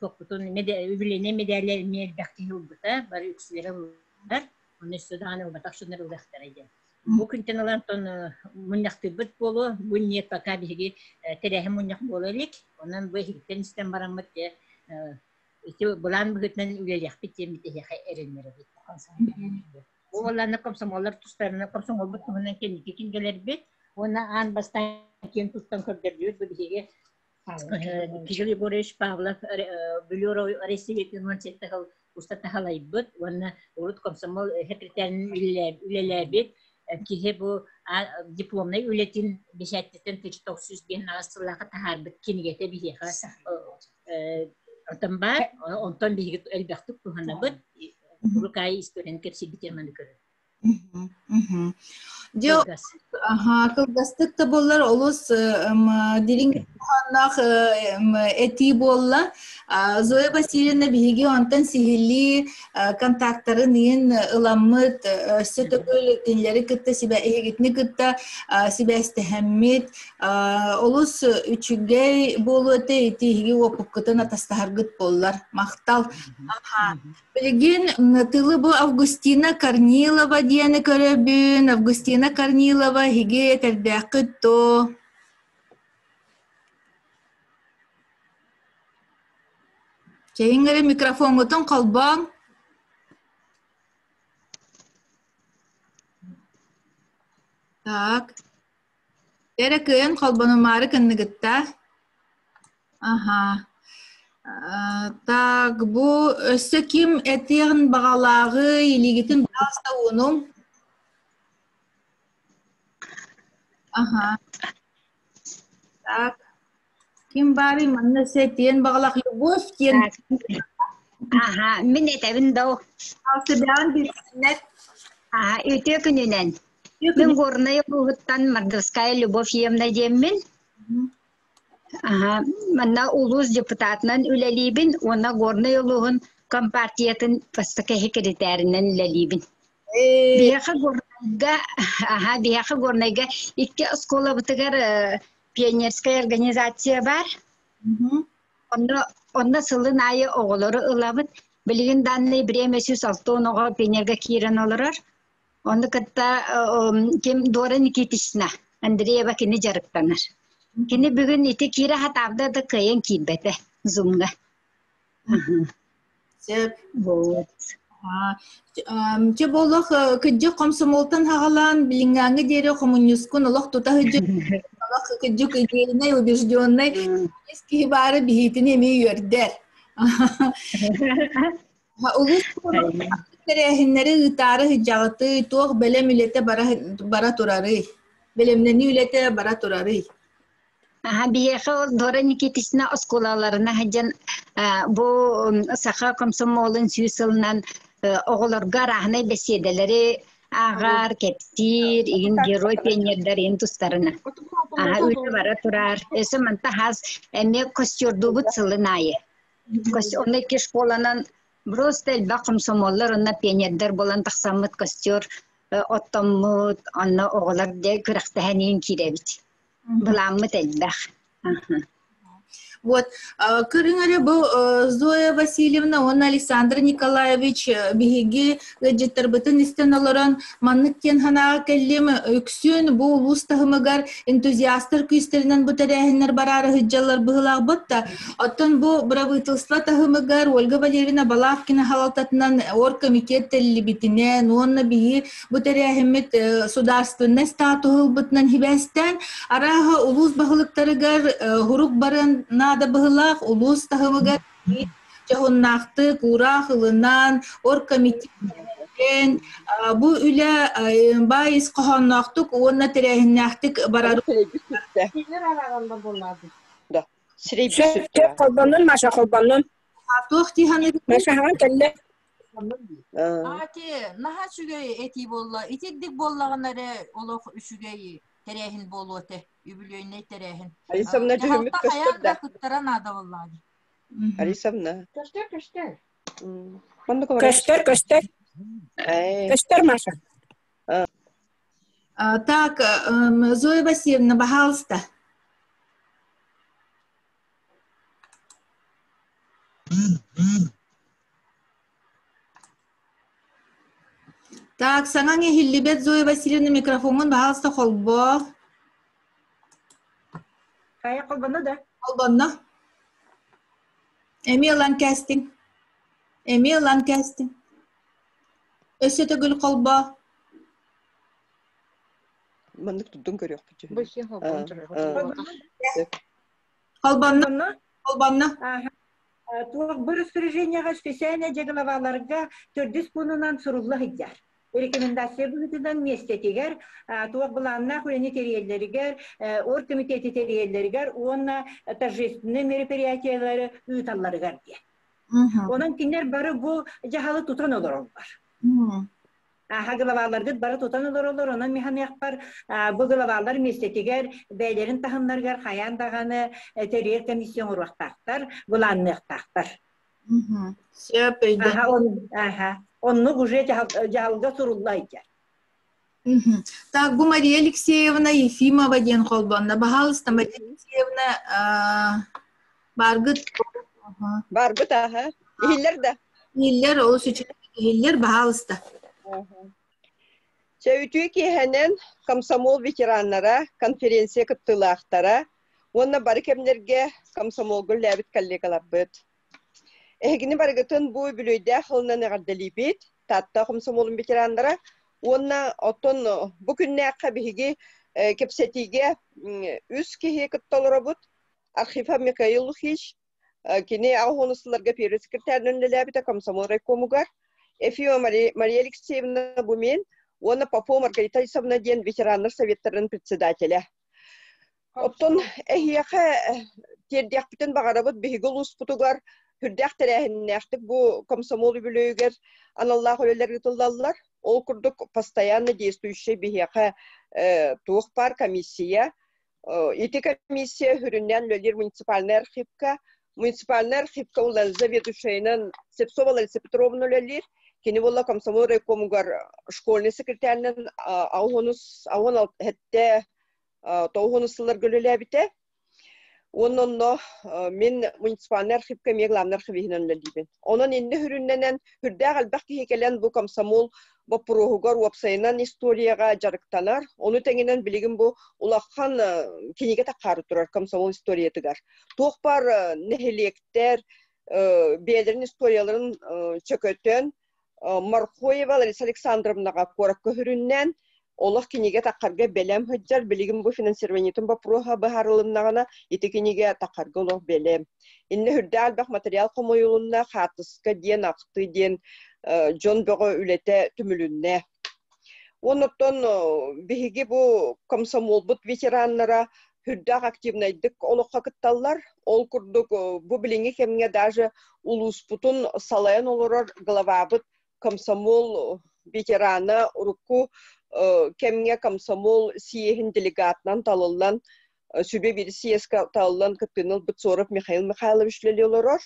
туохпутун юбилейнай медали эмиэ элбэх киһи ылбыта, бары үксүлэрэ ыллылар. Онно өссө даҕаны ылбатах дьоннор ылыахтара диэн. Бу күнтэн ылан онтон мунньахтыырбыт буолуо. Бу нет пока биһиги тэрээһин мунньах буола илик. Онон бу эһигиттэн истэн бараммыт дьэ ити былаан быһыытынан үлэлиэхпит диэммит эһиэхэ эрэннэрэбит. Бу уоллааны комсомоллар тустарына комсомолбут туһунан кэнники кинигэлэрбит уонна аан бастаан киэн туттан көрдөрдүбүт бу биһиги Кирилл Егорович Павлов Бүлүү Россиятын 17 сыл устата халайбыт уонна урут комсомол секретарин үлэлээбит киһи бу дипломнай үлэтин бэчээттэтэн 1995 сыллаахха таһаарбыт кинигэтэ биһиэхэ онтон баар онтон биһиги элбэхтик туһанабыт урукаайы историяны кэпсиирбит маны көрөр Дьэ, Аха, кылгастык да буоллар олус дириҥ хоһоонноох этии буолла. Зоя Васильевна биһиги онтон сиһилии контактарын иин ыламмыт, өссө төгүл кинилэри кытта эһигитини кытта сибээстэһэммит. Олус үчүгэй буолуо этэ ити эһиги уопуккутун атастаһаргыт буоллар. Махтал. Аха. Билигин тылы бу Августина Корнилова диэни көрөбүн. Августина Корнилова эһиги этэрдээххит дуо? Чэйиҥ эрэ микрофоҥҥутун холбооҥ. Так. Эрэ кыайан холбонумаары кынныгытта. Аха. Так, бу өссө ким этиэҕин баҕалааҕый, илиигитин пожалуйста уунуҥ. Аха. Так. Ким баарый манна өссө этиэн баҕалаах Любовь диэн Аха, мин этэбин доо. Алсыбян билсиннэр. Аха, үтүө күнүнэн. Мин Горнай улууһуттан Мордовская Любовь Емна диэммин. Аха, манна улуус депутатынан үлэлиибин уонна Горнай улууһун компартиятын бастакы секретарынан үлэлиибин. Биһиэхэ Горнайга, аха, биһиэхэ Горнайга икки оскуолабытыгар пионерская организация баар. Онно, онно сылын аайы оҕолору ылабыт. Билигин данный время 160 оҕо пионерга киирэн олорор. Ону кытта ким Дора Никитична Андреева кини дьарыктанар. Кини бүгүн ити киирэ хатаабда да кыайан киирбэтэ Зумҥа. Сөп. Вот. Чэ буолуох кыдьык хомсомуолтан хаҕалаан билиҥҥээҥҥи диэри хомуньуускун олох тута сылдьар олох кыдьык идейнай убежденный киһи баара биһиитини эмиэ үөрдэр. Улуус тэрээһиннэри ыытаары сылдьаҕытый, туох бэлэм үлэтэ бара, бара турарый? Бэлэмнэнии үлэтэ бара турарый? Аха, биһиэхэ ол Дора Никитична оскуолаларына сылдьан бу саха комсомолун сүүс сылынан оҕолорго арааһынай бэсиэдэлэри ааҕар, кэпсиир, иһин герой пионердар иһин тустарына. Аха, үлэ бара турар. Өссө манта хас эмиэ костюрдуубут сылын аайы. Онно икки школанан просто элбэх комсомоллар уонна пионердар буолан тахсаммыт костер оттоммут, онно оҕолор дьэ күрэхтэһэн иһин киирэбит. Былааммыт элбэх. Вот, көрүҥ эрэ бу Зоя Васильевна уонна Александр Николаевич биһиги ыалдьыттарбытын истэн олорон маннык диэн санааҕа кэллим. Үксүн бу улуус таһымыгар энтузиастар күүстэринэн бу тэрээһиннэр бараары сылдьаллар быһыылаахбыт да Оттон бу бырабыыталыстыба таһымыгар Ольга Валерьевна Балабкина салалтатынан оргкомитет тэриллибитинэн уонна биһи бу тэрээһиммит судаарственнай статуһу ылбытынан сибээстээн арааһа улуус баһылыктарыгар хурук барыан наада быһылаах улуус таһымыгар дьоһуннаахтык уураах ылынан оргкомитет бу үлэ баай ис хоһоонноохтук уонна тэрээһиннээхтик барар Сөп, холбоннун, Маша, холбоннун. Туох дии саныыбын? Маша хаһан кэллэ? Аати, наһаа үчүгэй этии буолла. Итирдик буоллаҕына эрэ олох үчүгэй тэрээһин буолуо этэ. Үбүлүөйнэй тэрээһин. Алисовна дьүһүммүт Дьаһалта көстөр хайаан да? да кыттара наада буоллаҕа дии. Алисовна. Көстөр, көстөр. Маннык олорор. Көстөр, көстөр. Ээ. Көстөр, Маша. Так, Зоя Васильевна, пожалуйста. Так, саҥаҥ иһиллибэт Зоя Васильевна микрофоҥҥун пожалуйста холбоо. Хайа холбоно да? Холбонно. Эмиэ ылан кээстиҥ. Эмиэ ылан кээстиҥ. Өссө төгүл холбоо. Маннык турдун көрүөхпүт. Холбонно. Холбонно. Туох бу распоряжениеҕа специальнай дьаглаваларга төрдүс пуунунан сурулла сылдьар. Рекомендация быһыытынан миэстэтигэр туох былааннаах үлэни тэрийэллэригэр, оргкомитети тэрийэллэригэр уонна торжественнай мероприятиелары ыыталларыгар диэн. Онон кинилэр бары бу дьаһалы тутан олороллор. Аха главаларгыт бары тутан олороллор, онон механыахпар бу главалар миэстэтигэр бэйэлэрин таһымнарыгар хайаан даҕаны тэрийэр комиссия оҥоруохтаахтар, былаанныахтаахтар. Сөп өйдөм. Аха, оннук уже дьаһалга сурулла сылдьар. Так, бу Мария Алексеевна Ефимова диэн холбонно. Баһаалыста, Мария Алексеевна, баргыт? Барбыт, аха. Иһиллэр да? Иһиллэр, олус үчүгэй иһиллэр, баһаалыста. Чэ, үтүө киэһэнэн комсомол ветераннара, конференция кыттыылаахтара уонна бары кэмнэргэ комсомолга үлэлээбит коллегаларбыт. Эһигини барыгытын бу үбүлүөйдээх сылынан эҕэрдэлиибит, Таатта комсомолун ветераннара уонна оттон бу күннээххэ биһиги кэпсэтиигэ үс киһи кытта олоробут. Архипов Михаил Лукич, кини аҕыс сылларга первый секретарынан үлэлээбитэ комсомол райкомугар. Ефимова Мария Алексеевна Бумин уонна Попова Маргарита Алисовна диэн ветераннар советтарын председателэ. Оттон эһиэхэ тиэрдиэхпитин баҕарабыт биһиги улууспутугар сүрдээх тэрээһиннээхтик бу комсомол үбүлүөйүгэр аналлаах үлэлэр ыытыллаллар. Ол курдук постоянно действующай биһиэхэ туох баар комиссия. Ити комиссия сүрүннээн үлэлиир муниципальнай архивка. Муниципальнай архивка заведующайынан Сепсова Лариса Петровна үлэлиир. Кини буолла комсомол райкомугар школьный секретарынан ауһунус ауһун хэтте тоҕус сылларга үлэлээбитэ. Уонна онно мин муниципальнай архивка эмиэ главный архивиһинэн үлэлиибин. Онон иннэ сүрүннэнэн сүрдээх элбэх киһи кэлэн бу комсомол боппуруоһугар уопсайынан историяҕа дьарыктанар. Ону тэҥинэн билигин бу улахан кинигэ таххаары турар комсомол историятыгар. Туох баар нэһилиэктэр бэйэлэрин историяларын чөкөтөн Мархоева Лариса Александровнаҕа куоракка сүрүннээн олох кинигэ таххарга бэлэм сылдьар. Билигин бу финансированиетын боппуруоһа быһаарылыннаҕына, ити кинигэ таххарга олох бэлэм. Иннэ сүрдээх элбэх материал хомуйулунна, хаартыска диэн, ахтыы диэн дьон бөҕө үлэтэ түмүлүннэ. Оннуттан биһиги бу комсомолбут ветераннара сүрдээх активнайдык олоххо кытталлар. Ол курдук бу билиҥҥи кэмҥэ даже улууспутун салайан олорор главабыт комсомол ветерана урукку кэмҥэ комсомол съеһин делегатынан талыллан сүбэ биир съезкэ талыллан кыттыыны ылбыт Соров Михаил Михайлович үлэлии олорор.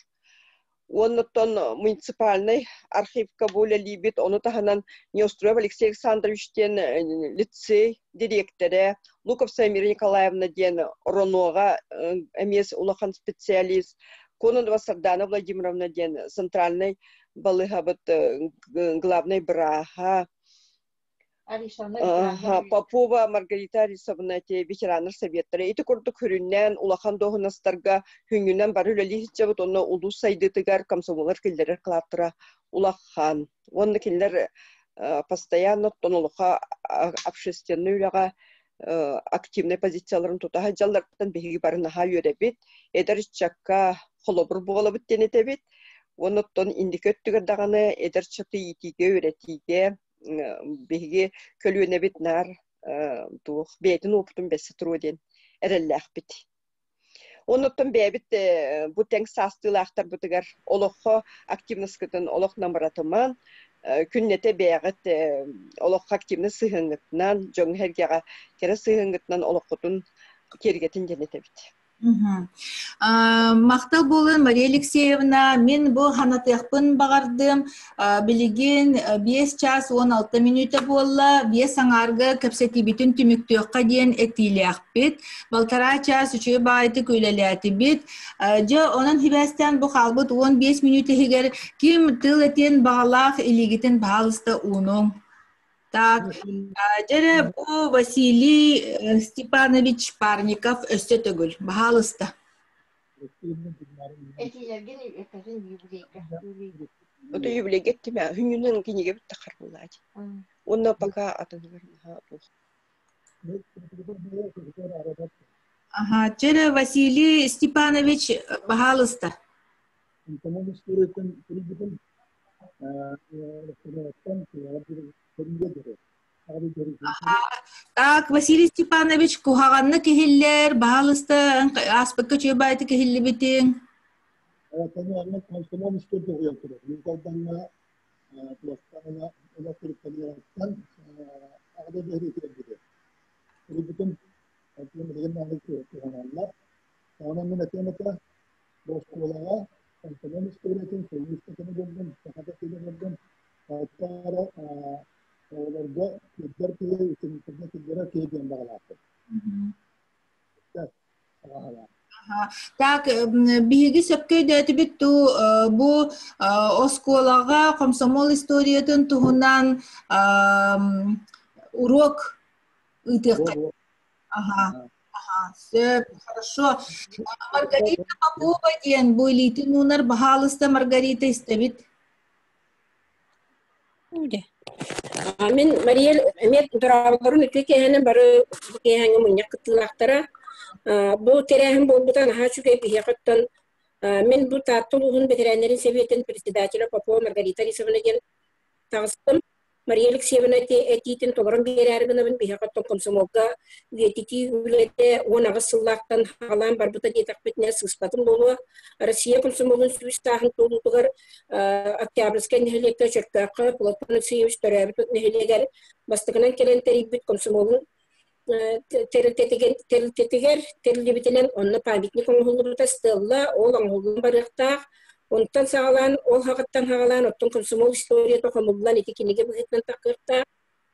Уоннаттан муниципальнай архивка бу үлэлиибит. Ону таһынан Неустроев Алексей Александрович диэн лицей дириэктэрэ, Луковцева Мира Николаевна диэн РОНО-ҕа эмиэ улахан специалист, Кононова Сардана Владимировна диэн центральнай балыыһабыт главнай бырааһа, Попова Маргарита Арисовна эти ветераннар советтара ити курдук хүрүннээн улахан дуоһунастарга хүннүнэн бары үлэлии сылдьабыт уонна улуус сайдыытыгар комсомоллар киллэрэр кылааттара улахан уонна кинилэр постоянно оттон олохо общественнай үлэҕэ активнай позицияларын тута сылдьалларыттан биһиги бары наһаа үөрэбит эдэр ыччакка холобур буолабыт диэн этэбит уонна оттон инники өттүгэр даҕаны эдэр ыччаты иитиигэ үөрэтиигэ биһиги көлүөнэбит наар туох бэйэтин уопутун бэссе туруо диэн эрэллээхпит. Оннуттан бэйэбит бу тэҥ саастыылаахтарбытыгар олоххо активноскытын олох намыратыман, күннэтэ бэйэҕит олоххо активно сыһыаҥҥытынан, дьоҥҥо-сэргэҕэ кэрэ сыһыаҥҥытынан олоххутун киэргэтин диэн этэбит. Махтал буолун, Мария Алексеевна. Мин бу ханатыахпын баҕардым. Билигин 5 час 16 мүнүүтэ буолла. 5 аҥаарга кэпсэтиибитин түмүктүөххэ диэн этиилээхпит. Балтараа чаас үчүгэй баҕайытык үлэлээтибит. Дьэ, онон сибээстээн бу хаалбыт 15 мүнүүтэ иһигэр ким тыл этиэн баҕалаах илиигитин баһаалыста уунуҥ. Так, дьэ бу Василий Степанович Парников өссө төгүл, баһаалыста. Этиилэргин эппэтин юбилейга. Ото юбилейга эттим ээ, хүннүнэн кинигэ бүтэ харбылаати. Уонна пока атыныгар наһаа туох. Аха, чэ Василий Степанович, баһаалыста. Так, Василий Степанович, куһаҕаннык иһиллэр, баһаалыста, ааспыкка үчүгэй баайытык иһиллибитиҥ. оскуола төрүттэниэҕиттэн аҕа дойду сэриитигэр диэри суруйбутум. Онтон билигин даҕаны туһаналлар. Онон мин этиэм этэ, бу оскуолаҕа комсомол историятын сойуус да булдум, саха да тылын булдум. Оттон оҕолорго кырдьар киһи, үтүмтэргэ киллэрэр киһи диэн баҕалаахпын. Так, биһиги сөпкө өйдөөтүбүт туу бу оскуолаҕа комсомол историятын туһунан уруок ыытыахха. Ага, ага, сөп, хорошо. Маргарита Попова диэн бу илиитин уунар, баһаалыста Маргарита истэбит. Мин Мария эмиэ дорооболорун үтүө киэһэнэн бары бу киэһэҥҥэ мунньах кыттыылаахтара. Бу тэрээһин буолбута наһаа үчүгэй биһиэхэ оттон мин бу Таатта улууһун бэтэрээннэрин сэбиэтин председателэ Попова Маргарита Алисовна диэн таҕыстым. Мария Алексеевна этиитин толорон биэрээри гынабын биһиэхэ оттон комсомолга үйэтитии үлэтэ 18 сыллаахтан хаалаан барбыта диэтэхпитинэ сыыспатым буолуо. Россия комсомолун сүүс сааһын туолуутугар Октябрьскай нэһилиэккэ Чөркөөххө Платон Алексеевич төрөөбүт нэһилиэгэр бастакынан кэлэн тэрийбит комсомолун тэрилтэтигэр, тэрилтэтигэр тэриллибитинэн онно памятник оҥоһуллубута стелла ол оҥоһуллан барыахтаах. Онтон саҕалаан, ол хаҕыттан саҕалаан оттон комсомол историята хомуллан ити кинигэ быһыытынан таххыахтаах.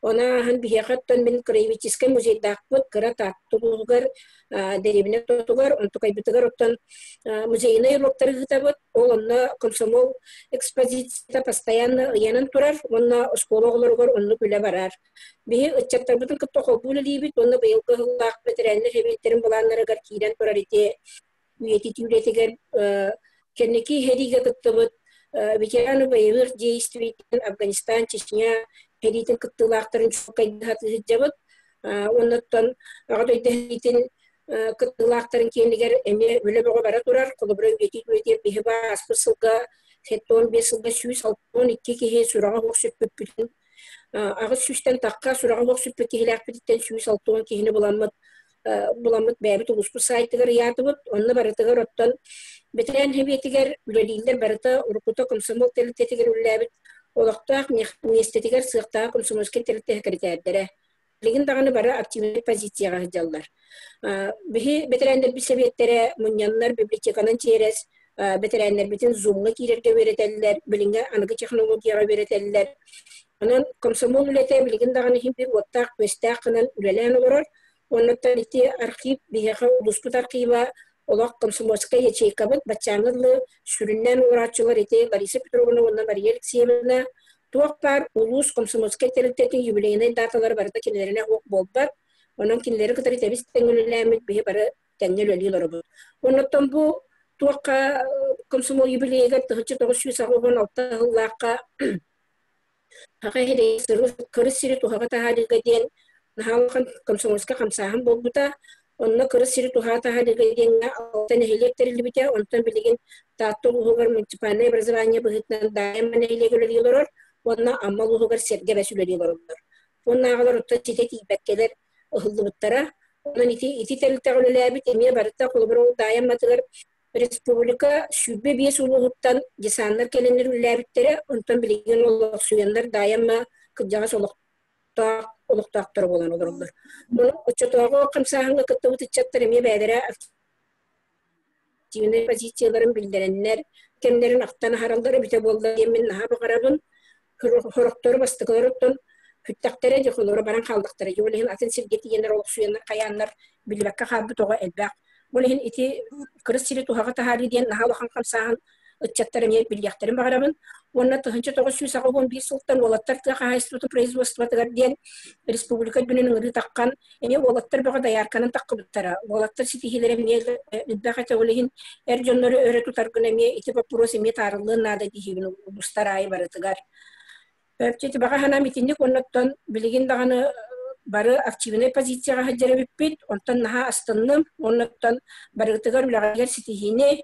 Ону ааһан биһиэхэ оттон мин краеведческай музейдаахпыт кыра Таатта улууһугар дэриэбинэ ортотугар, онтукайбытыгар оттон музейнай уроктары ыытабыт. Ол онно комсомол экспозицията постоянно ыйанан турар уонна оскуола оҕолоругар оннук үлэ барар. Биһи ыччаттарбытын кытта холбуу үлэлиибит уонна быйылгы сыллаах бэтэрээннэр сэбиэттэрин былааннарыгар киирэн турар ити үйэтитии үлэтигэр кэнники сэриигэ кыттыбыт ветераны боевых действий Афганистан, Чечня сэриитин кыттыылаахтарын чуолкайдаһа сылдьабыт. Оннуттан Аҕа дойду сэриитин кыттыылаахтарын киэнигэр эмиэ үлэ бөҕө бара турар. Холобура, үйэтии үлэтигэр биһи ааспыт сылга 75 сылга 162 киһи сураҕа суох сүппүппүтүн аҕыс сүүстэн тахха сураҕа суох сүппүт киһилээхпититтэн 160 киһини буламмыт буламмыт бэйэбит улууспут сайтыгар ыйаатыбыт. Онно барытыгар оттон бэтэрээн сэбиэтигэр үлэлииллэр барыта уруккута комсомол тэрилтэтигэр үлэлээбит олохтоох миэстэтигэр сыахтаах комсомольскай тэрилтэ сэкирэтээрдэрэ. Билигин даҕаны бары активнай позицияҕа сылдьаллар. Биһи бэтэрээннэрбит сэбиэттэрэ мунньаннар библиотеканан чиэрэс бэтэрээннэрбитин зумҥа киирэргэ үөрэтэллэр, билиҥҥи аныгы технологияҕа үөрэтэллэр. Онон комсомол үлэтэ билигин даҕаны иһин биир уоттаах-күөстээх гынан үлэлээн олорор. Оннуттан ити архив биһиэхэ улууспут архива олох комсомольскай ячейкабыт баччааҥҥа дылы сүрүннээн олорооччулар ити Лариса Петровна уонна Мария Алексеевна туох баар улуус комсомольскай тэрилтэтин юбилейнай даталара барыта кинилэринэ суох буолбат. Онон кинилэри кытары тэбис тэҥҥэ үлэлээммит биһи бары тэҥҥэ үлэлии олоробут. Оннуттан бу туохха комсомол юбилейыгар 1986 сыллаахха Саха сирин кырыс сири туһаҕа таһаарыыга диэн наһаа улахан комсомольскай хамсааһын буолбута. Онно кырыс сири туһаҕа таһаарыыга диэҥҥэ алта нэһилиэк тэриллибитэ. Онтон билигин Таатта улууһугар муниципальнай образование быһыытынан Даайма нэһилиэгэ үлэлии олорор уонна Амма улууһугар Сэргэ Бэс үлэлии олороллор. Уоннааҕылар оттон ситэ тиийбэккэлэр ыһыллыбыттара. Онон ити ити тэрилтэҕэ үлэлээбит эмиэ барыта холобура ол Даайа Амматыгар Республика 25 улууһуттан десаннар кэлэннэр үлэлээбиттэрэ, онтон билигин олохсуйаннар Даайа-Амма кырдьаҕас олохтоох олохтоохторо буолан олороллор. Ону оччотооҕу хамсааһыҥҥа кыттыбыт ыччаттар эмиэ бэйэлэрэ активнай позицияларын биллэрэннэр, кэмнэрин ахтан аһараллара эбитэ буолла диэн мин наһаа баҕарабын. Сорохтору бастакылар оттон сүттэхтэрэ дьэ холоро баран хааллахтара. Ол иһин атын сиргэ тиийэннэр олохсуйаннар хайааннар билбэккэ хаалбыт оҕо элбэх. Ол иһин ити кырыс сири туһаҕа таһаарыы диэн наһаа улахан хамсааһын ыччаттар эмиэ билиэхтэрин баҕарабын. Уонна 1981 сылтан уолаттар тыа хаһаайыстыбатын производствотыгар диэн республика үрдүнэн ыҥырыы таххан эмиэ уолаттар бөҕө доярканан таххыбыттара. Уолаттар ситиһиилэрэ эмиэ элбэх этэ. Ол иһин эр дьоннору өрө тутаргын эмиэ ити боппуруос эмиэ таарыллыан наада диэһибин улуустар аайы барытыгар. Ити баҕа санаам итинник уонна билигин даҕаны бары активнай позицияҕа сылдьар эбиппит. Онтон наһаа астынным. Уонна барыгытыгар үлэҕитигэр ситиһиини,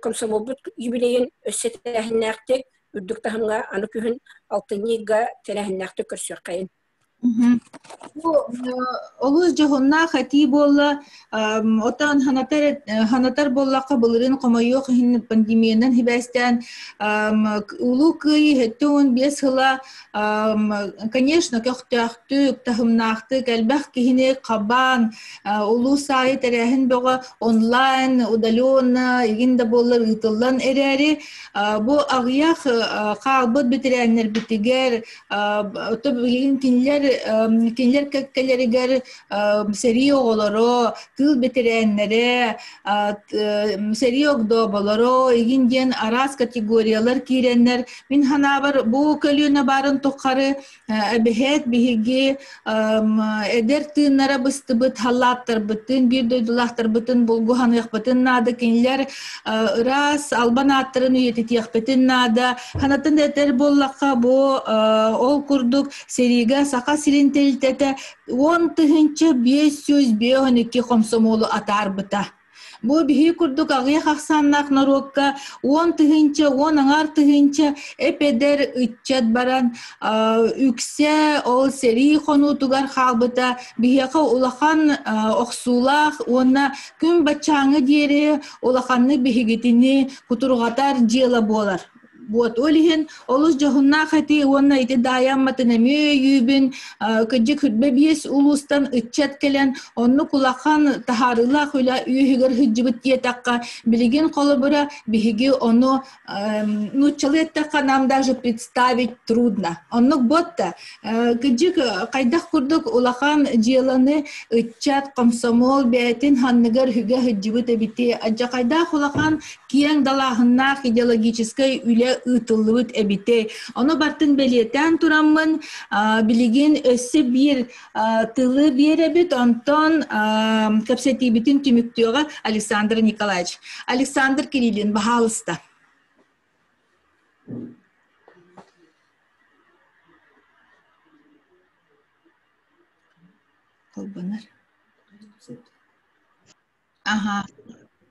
комсомолбут юбилейын өссө тэрээһиннээхтик, үрдүк таһымҥа аны күһүн алтынньы ыйга тэрээһиннээхтик көрсүөххэйин. Бу олус дьоһуннаах этии буолла. Отон ханатар ханатар буоллахха былырыын хомойуох иһин пандемиянан сибээстээн Улуу Кыайыы 75 сыла конечно көхтөөхтүк, таһымнаахтык элбэх киһини хабаан улуус аайы тэрээһин бөҕө онлайн, удаленно игин да буоллар ыытыллан эрээри бу аҕыйах хаалбыт бэтэрээннэрбитигэр билигин кинилэр кинилэр кэккэлэригэр сэрии оҕолоро, тыыл бэтэрээннэрэ, сэрии огдооболоро игин диэн араас категориялар киирэннэр мин санаабар бу көлүөнэ баарын тухары эбэһээт биһиги эдэр тыыннара быстыбыт халлааттарбытын биир дойдулаахтарбытын булгуһаныахпытын наада кинилэр ыраас албан ааттарын үйэтитиэхпитин наада ханатын этэр буоллахха бу ол курдук сэриигэ Саха сирин тэрилтэтэ 10 552 хомсомуолу атаарбыта. Бу биһи курдук аҕыйах ахсааннаах норуокка 10 000, 10,5 тыһыынча эп-эдэр ыччат баран үксэ ол сэрии хонуутугар хаалбыта биһиэхэ улахан охсуулаах уонна күн баччааҥҥа диэри улаханнык биһигитини кутурҕатар дьыала буолар. Вот, ол иһин олус дьоһуннаах этии уонна ити даайамматын эмиэ өйүүбүн кырдьык 25 улуустан ыччат кэлэн оннук улахан таһаарыылаах үлэ үөһүгэр сылдьыбыт диэтэххэ билигин холобура биһиги ону нууччалыы эттэххэ нам даже представить трудно. Оннук буотта кырдьык хайдах курдук улахан дьыаланы ыччат комсомол бэйэтин ханныгар үгэ сылдьыбыт эбити адьахайдаах улахан киэҥ далааһыннаах идеологическай үлэ ыытыллыбыт эбитэ. Ону бартын бэлиэтээн тураммын, билигин өссө биир тылы биэрэбит, онтон кэпсэтиибитин түмүктүөҕэ Александр Николаевич. Александр Кириллин, баһаалыста. Холбонор. Аха.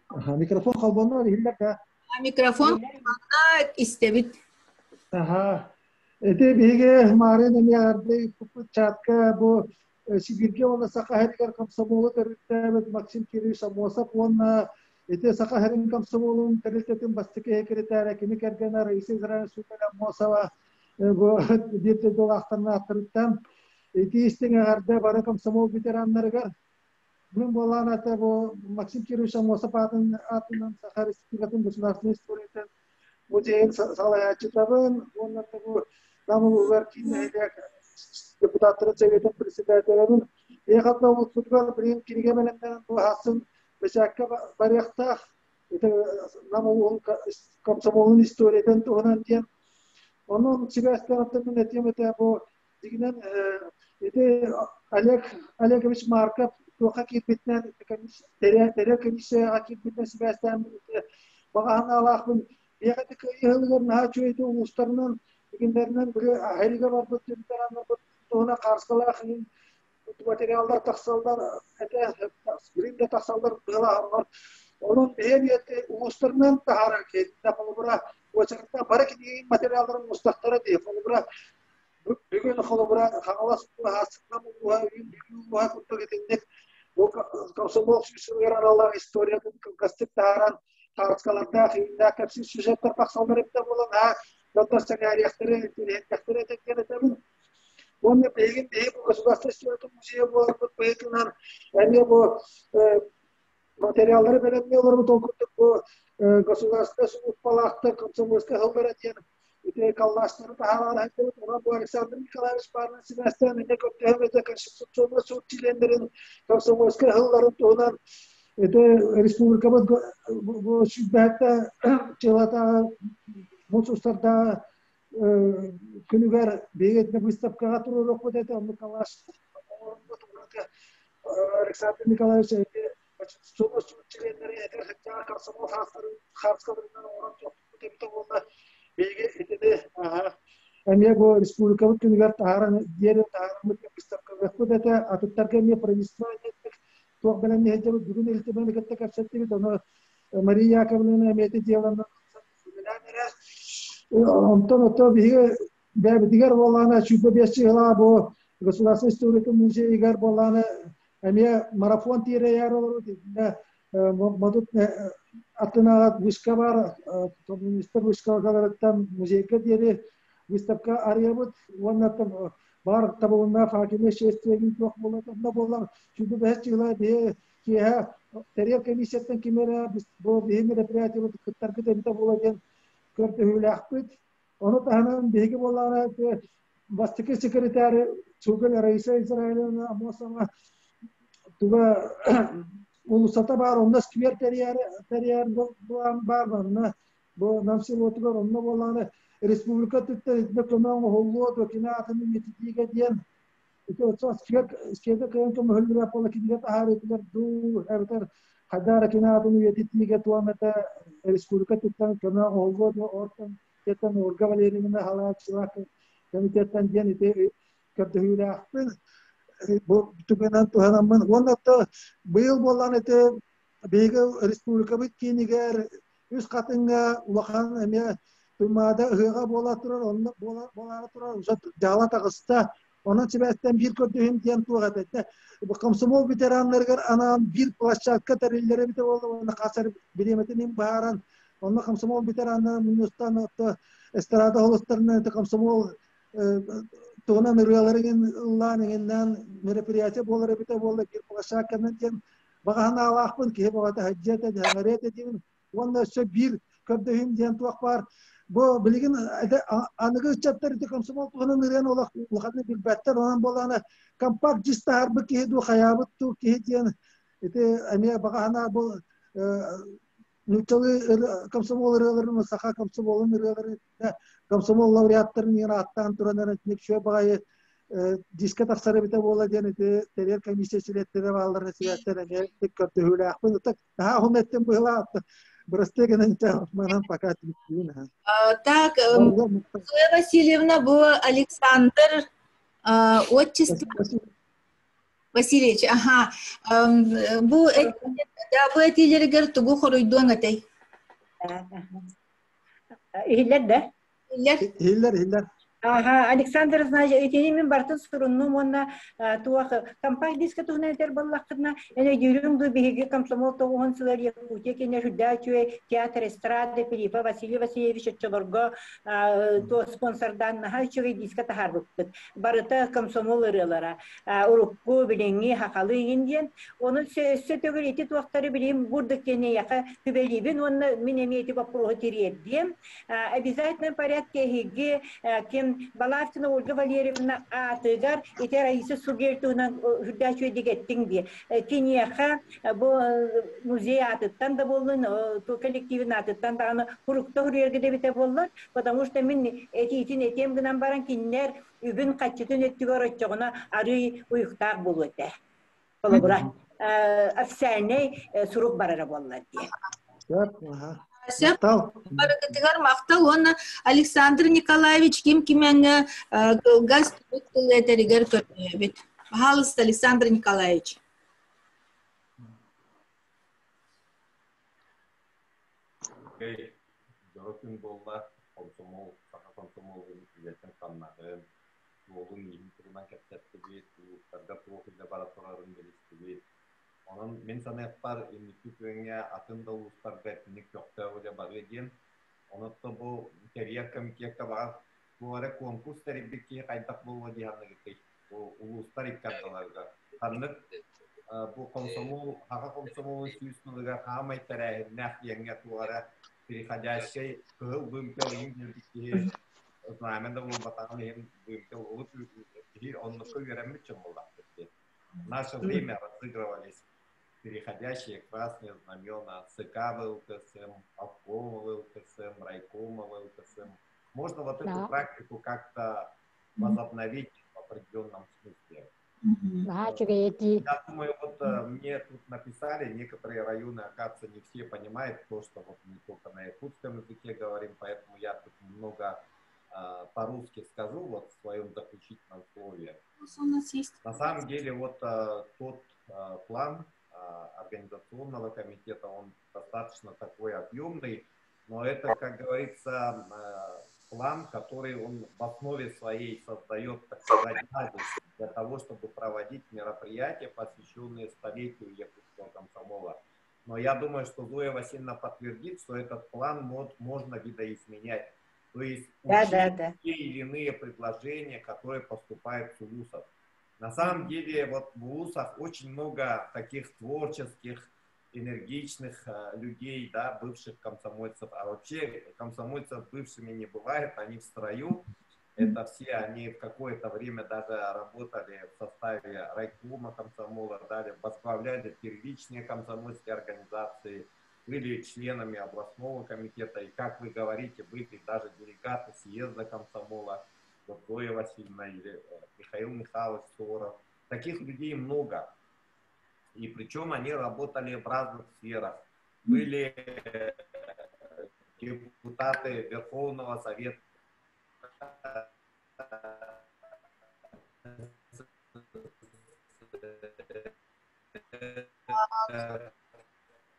Аха, микрофон холбонор иһиллэр да? Микрофон холбонно истэбит. Аха. Ити биһиги Марын эмиэ арды чатка бу Сибиргэ уонна Саха сиригэр комсомолу төрүттээбит Максим Кириллович Аммосов уонна ити Саха сирин комсомолун тэрилтэтин бастакы секретаря кини кэргэнэ Раиса Израилевна Аммосова бу биир дойдулаахтарыттан ити истиҥ эҕэрдэ бары комсомол ветераннарыгар. Мин буолаан ата бу Максим Кирович Аммосов аатын аатынан Саха Республикатын государственной историятын музейын салайааччытабын уонна бу Нам улууһугар киин нэһилиэк депутаттарын советын председателебин. Ехатна улууспутугар билигин кинигэ бэлэмнэнэн бу хасын бэчээккэ барыахтаах. Ити Нам улууһун комсомолун историятын туһунан диэн. Онон сибээстээн мин этиэм этэ бу дигинэн ити Олег Олегович Марков туохха киирбитинэн тэрэ комиссияҕа киирбитинэн сибээстээн баҕа санаалаахпын биэхэ ити кыайыы наһаа үчүгэй улуустарынан игиннэринэн били аһырига барбыт ветераннарбыт туһуна хаарскалаах материаллар тахсаллар этэ билим да тахсаллар быһалаахаллар онон биһиэм улуустарынан таһаарар киһи холобура уочарата бары киниги материалларын мустахтара дии холобура бүгүн холобура Хаҥалас улууһа, Сыкнам улууһа, Үүн Бүлүү улууһа курдук итинник бу комсомол сүүсүгэр аналлаах историятын кылгастык таһааран хаарыскалардаах, ииннээх кэпсиир сюжеттар тахсаллар эбитэ буолан аа дьоннор сэҥээриэхтэрэ, интэриэһиргэхтэрэ этэ диэн этэбин. Уонна билигин биһиги бу государственный историятын музейа буоларбыт быһыытынан эмиэ бу материаллары бэлэмнии олорбут ол курдук бу государственнай сулууспалаахтар комсомольскай сыллара диэн ити коллажтары таһааран сылдьыбыт. Онон бу Александр Николаевич баарынан сибээстээн эмиэ көрдөһөм этэ Конституционнай суут чилиэннэрин комсомольскай сылларын туһунан ити республикабыт бу сүүрбэһэттэ чылатааҕы муус устардааҕы күнүгэр биһиги выставкаҕа туруоруохпут этэ оннук коллаж Александр Николаевич ити Конституционнай суут чилиэннэри этэр сылдьаҕа комсомол хааскаларынан оҥорон тохтуппут эбитэ буолла. Биһиги итини эмиэ бу республикабыт күнүгэр таһааран диэри таһаараммыт выставкалыахпыт этэ. Атыттарга эмиэ правительство туох бэлэмни сылдьабыт бүгүн Ил Түмэни кытта кэпсэттибит. Ону Мария Яковлевна эмиэ ити дьыаланан үлэлээн эрэр. Онтон ото биһиги бэйэбитигэр буоллаҕына 25 сыла бу государственный историятын музейыгар буоллаҕына Эмиэ марафон тиэрэйээр олорбут итиннэ модут аттынааҕы вышка бар коммунистар вышкаларыттан музейга диэри выставка арыйабыт уонна бар табылынна факельное шествиегин туох буолла онно буоллар сүүрбэ бэһис чыгыла биһи киэһэ тэрийэр комиссияттан ким эрэ бу биһи мероприятиебыт кыттаргыт эбитэ буола диэн көрдөһүүлээхпит. Ону таһынан биһиги буоллаҕына бастакы секретарь Цугель Раиса Израилевна Амосова туга уулуссата баар онно сквер тэрийэр тэрийэр былаан баар манна бу Нам селотугар онно буоллаҕына республика өттүттэн итиннэ көмө оҥоһуллуо дуо кини аатын үйэтитиигэ диэн ити сквер сквергэ кыайан көмөһүллүбэт буола кинигэ таһаарыытыгар дуу эбэтэр хайдах эрэ кини аатын үйэтитиигэ туом этэ республика өттүттэн көмө оҥоһуллуо дуо ортон Теттан Ольга Валерьевна Халааччылаах комитеттан диэн ити көрдөһүүлээхпин. Бу түгэнэн туһанаммын. Уонна быйыл буоллаан ити биһиги республикабыт киинигэр үс хатыҥҥа улахан эмиэ Туймаада ыһыаҕа буола турар, онно буолаары турар, уже дьаала таҕыста. Онон сибээстэн биир көрдөһүм диэн туох этэ. Комсомол ветераннарыгар анаан биир площадка тэриллэрэ эбитэ буолла уонна хас эрэ бириэмэтин им быһааран онно комсомол ветераннара мунньустан отто эстрада холустарынан это комсомол туһунан ырыалары ыллаан иҥиннээн мероприятие буолар эбитэ буолла биир площадканан диэн баҕа санаалаахпын киһи баҕата сылдьыа этэ дьаһанарыа этэ диибин уонна өссө биир көрдөһүүм диэн туох баар бу билигин аныгы ыччаттар ити комсомол туһунан ырыаны олох улаханнык билбэттэр онон буоллаҕына компакт диск таһаарбыт киһи дуу хайаабыт дуу киһи диэн ити эмиэ баҕа санаа бу нууччалыы комсомол ырыаларын саха комсомолун ырыаларын комсомол лауреаттарын иһин ааттаан туран итинник үчүгэй баҕайы диске тахсар эбитэ буола диэн ити тэрийэр комиссия чилиэттэрэ баалларын сибээстэн эмиэ көрдөһүүлээхпин наһаа уһун эттим быһылаах бырастыы гынан манан пока түмүктүүн Так, Зоя Васильевна, бу Александр отчество Васильевич, аха, бу бу этиилэригэр тугу хоруйдуоҥ этэй? Иһиллэр да? Иһиллэр. Иһиллэр, иһиллэр. Аха, Александр значит, итини мин бартын суруннум уонна туох компакт диска туһунан этэр буоллаххытына, эн өйдүүрүҥ дуу биһиги комсомол тоҕуһун сылар Якутия кинэ үрдээх үчүгэй театр эстрады Филиппа Василий Васильевич оччолорго туох спонсордаан наһаа үчүгэй диска таһаарбыппыт. Барыта комсомол ырыалара. Урукку, билиҥҥи, хахалы иҥин диэн. Онон өссө төгүл ити туохтары билим бурдук диэн эйиэхэ түбэлиибин уонна мин эмиэ ити боппуруоһу тириэрдиэм. Обязательном порядке эһиги ким Балавкина Ольга Валерьевна аатыгар ити Раиса Сугель туһунан үрдээх үчүгэйдик эттиҥ дии. Киниэхэ бу музей аатыттан да буоллун, коллективин аатыттан даҕаны курукта суруйарга да эбитэ буоллар, потому что мин этиитин этиэм гынан баран кинилэр үбүн хаччытын өттүгэр оччоҕуна арыый уйуктаах буолуо этэ. Холобура, официальнай сурук барара буоллар диye. Сөп. Барыгытыгар махтал уонна Александр Николаевич ким кимэҥҥэ кылгас түмүк тыл этэригэр көрдөһөбүт. Пожалуйста, Александр Николаевич. Окей, дьоро күн буолла, комсомол, саха комсомолун үлэтин хамнаһын, суолун-ииһин туһунан кэпсэттибит, улуустарга туох үлэ бара турарын билистибит. Онон мин саныахпар, инники күөҥҥэ атын да улуустарга итинник көхтөөх үлэ барыа диэн. Онон бу тэрийэр комитекка баҕар туох эрэ конкурс тэрийбит киһи хайдах буолуо дии саныыгытый? Бу улуустар икки ардыларыгар. Ханнык бу комсомол, саха комсомолун сүүс сылыгар хаамай тэрээһиннээх диэҥҥэ туох эрэ переходящай кыһыл вымпел иһин биэрбит киһи знамя да буолбатаҕын иһин вымпел урут киһи оннукка үөрэммит дьон буоллахпыт дии. В наше время разыгрывались переходящие красные знамена ЦК ВЛКСМ, обкома ВЛКСМ, райкома ВЛКСМ. Можно вот эту практику как-то возобновить в определенном смысле. Я думаю, вот мне тут написали, некоторые районы, оказывается, не все понимают то, что вот мы только на якутском языке говорим, поэтому я тут немного по-русски скажу вот в своем заключительном слове. У нас есть. На самом деле вот тот план организационного комитета, он достаточно такой объемный, но это, как говорится, план, который он в основе своей создает, так сказать, базис. для того, чтобы проводить мероприятия, посвященные столетию якутского комсомола. Но я думаю, что Зоя Васильевна подтвердит, что этот план можно видоизменять. То есть да, да, да. те или иные предложения, которые поступают с улусов. На самом деле вот в улусах очень много таких творческих, энергичных людей, да, бывших комсомольцев. А вообще комсомольцев бывшими не бывает, они в строю. Это все, они в какое-то время даже работали в составе райкома комсомола, далее возглавляли первичные комсомольские организации, были членами областного комитета, и, как вы говорите, были даже делегаты съезда комсомола, вот Зоя Васильевна или Михаил Михайлович Суворов. Таких людей много. И причем они работали в разных сферах. Были депутаты Верховного Совета,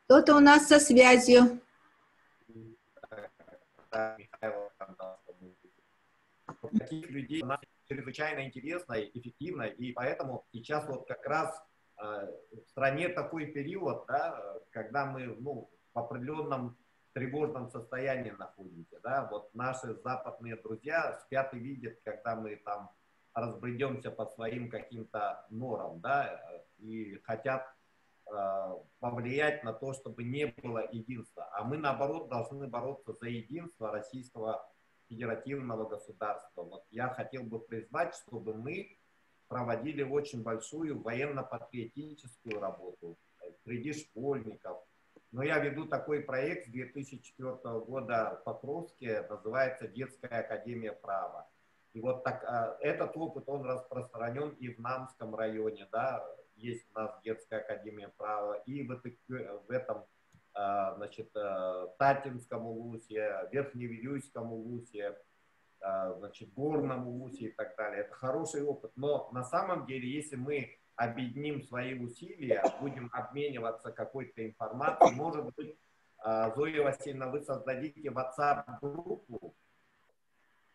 Кто-то у нас со связью. Таких людей у нас чрезвычайно интересно и эффективно, и поэтому сейчас вот как раз в стране такой период, да, когда мы, ну, в определенном тревожном состоянии находимся, да, вот наши западные друзья спят и видят, когда мы там разбредемся по своим каким-то норам, да, и хотят повлиять на то, чтобы не было единства. А мы, наоборот, должны бороться за единство российского федеративного государства. Вот я хотел бы призвать, чтобы мы проводили очень большую военно-патриотическую работу среди школьников. Но я веду такой проект с 2004 года в Покровске, называется «Детская академия права». И вот так, этот опыт, он распространен и в Намском районе, да, есть у нас Детская академия права, и в этом, значит, Татинском улусе, Верхневилюйском улусе, значит, Горном улусе и так далее. Это хороший опыт, но на самом деле, если мы объединим свои усилия, будем обмениваться какой-то информацией, может быть, Зоя Васильевна, вы создадите WhatsApp-группу,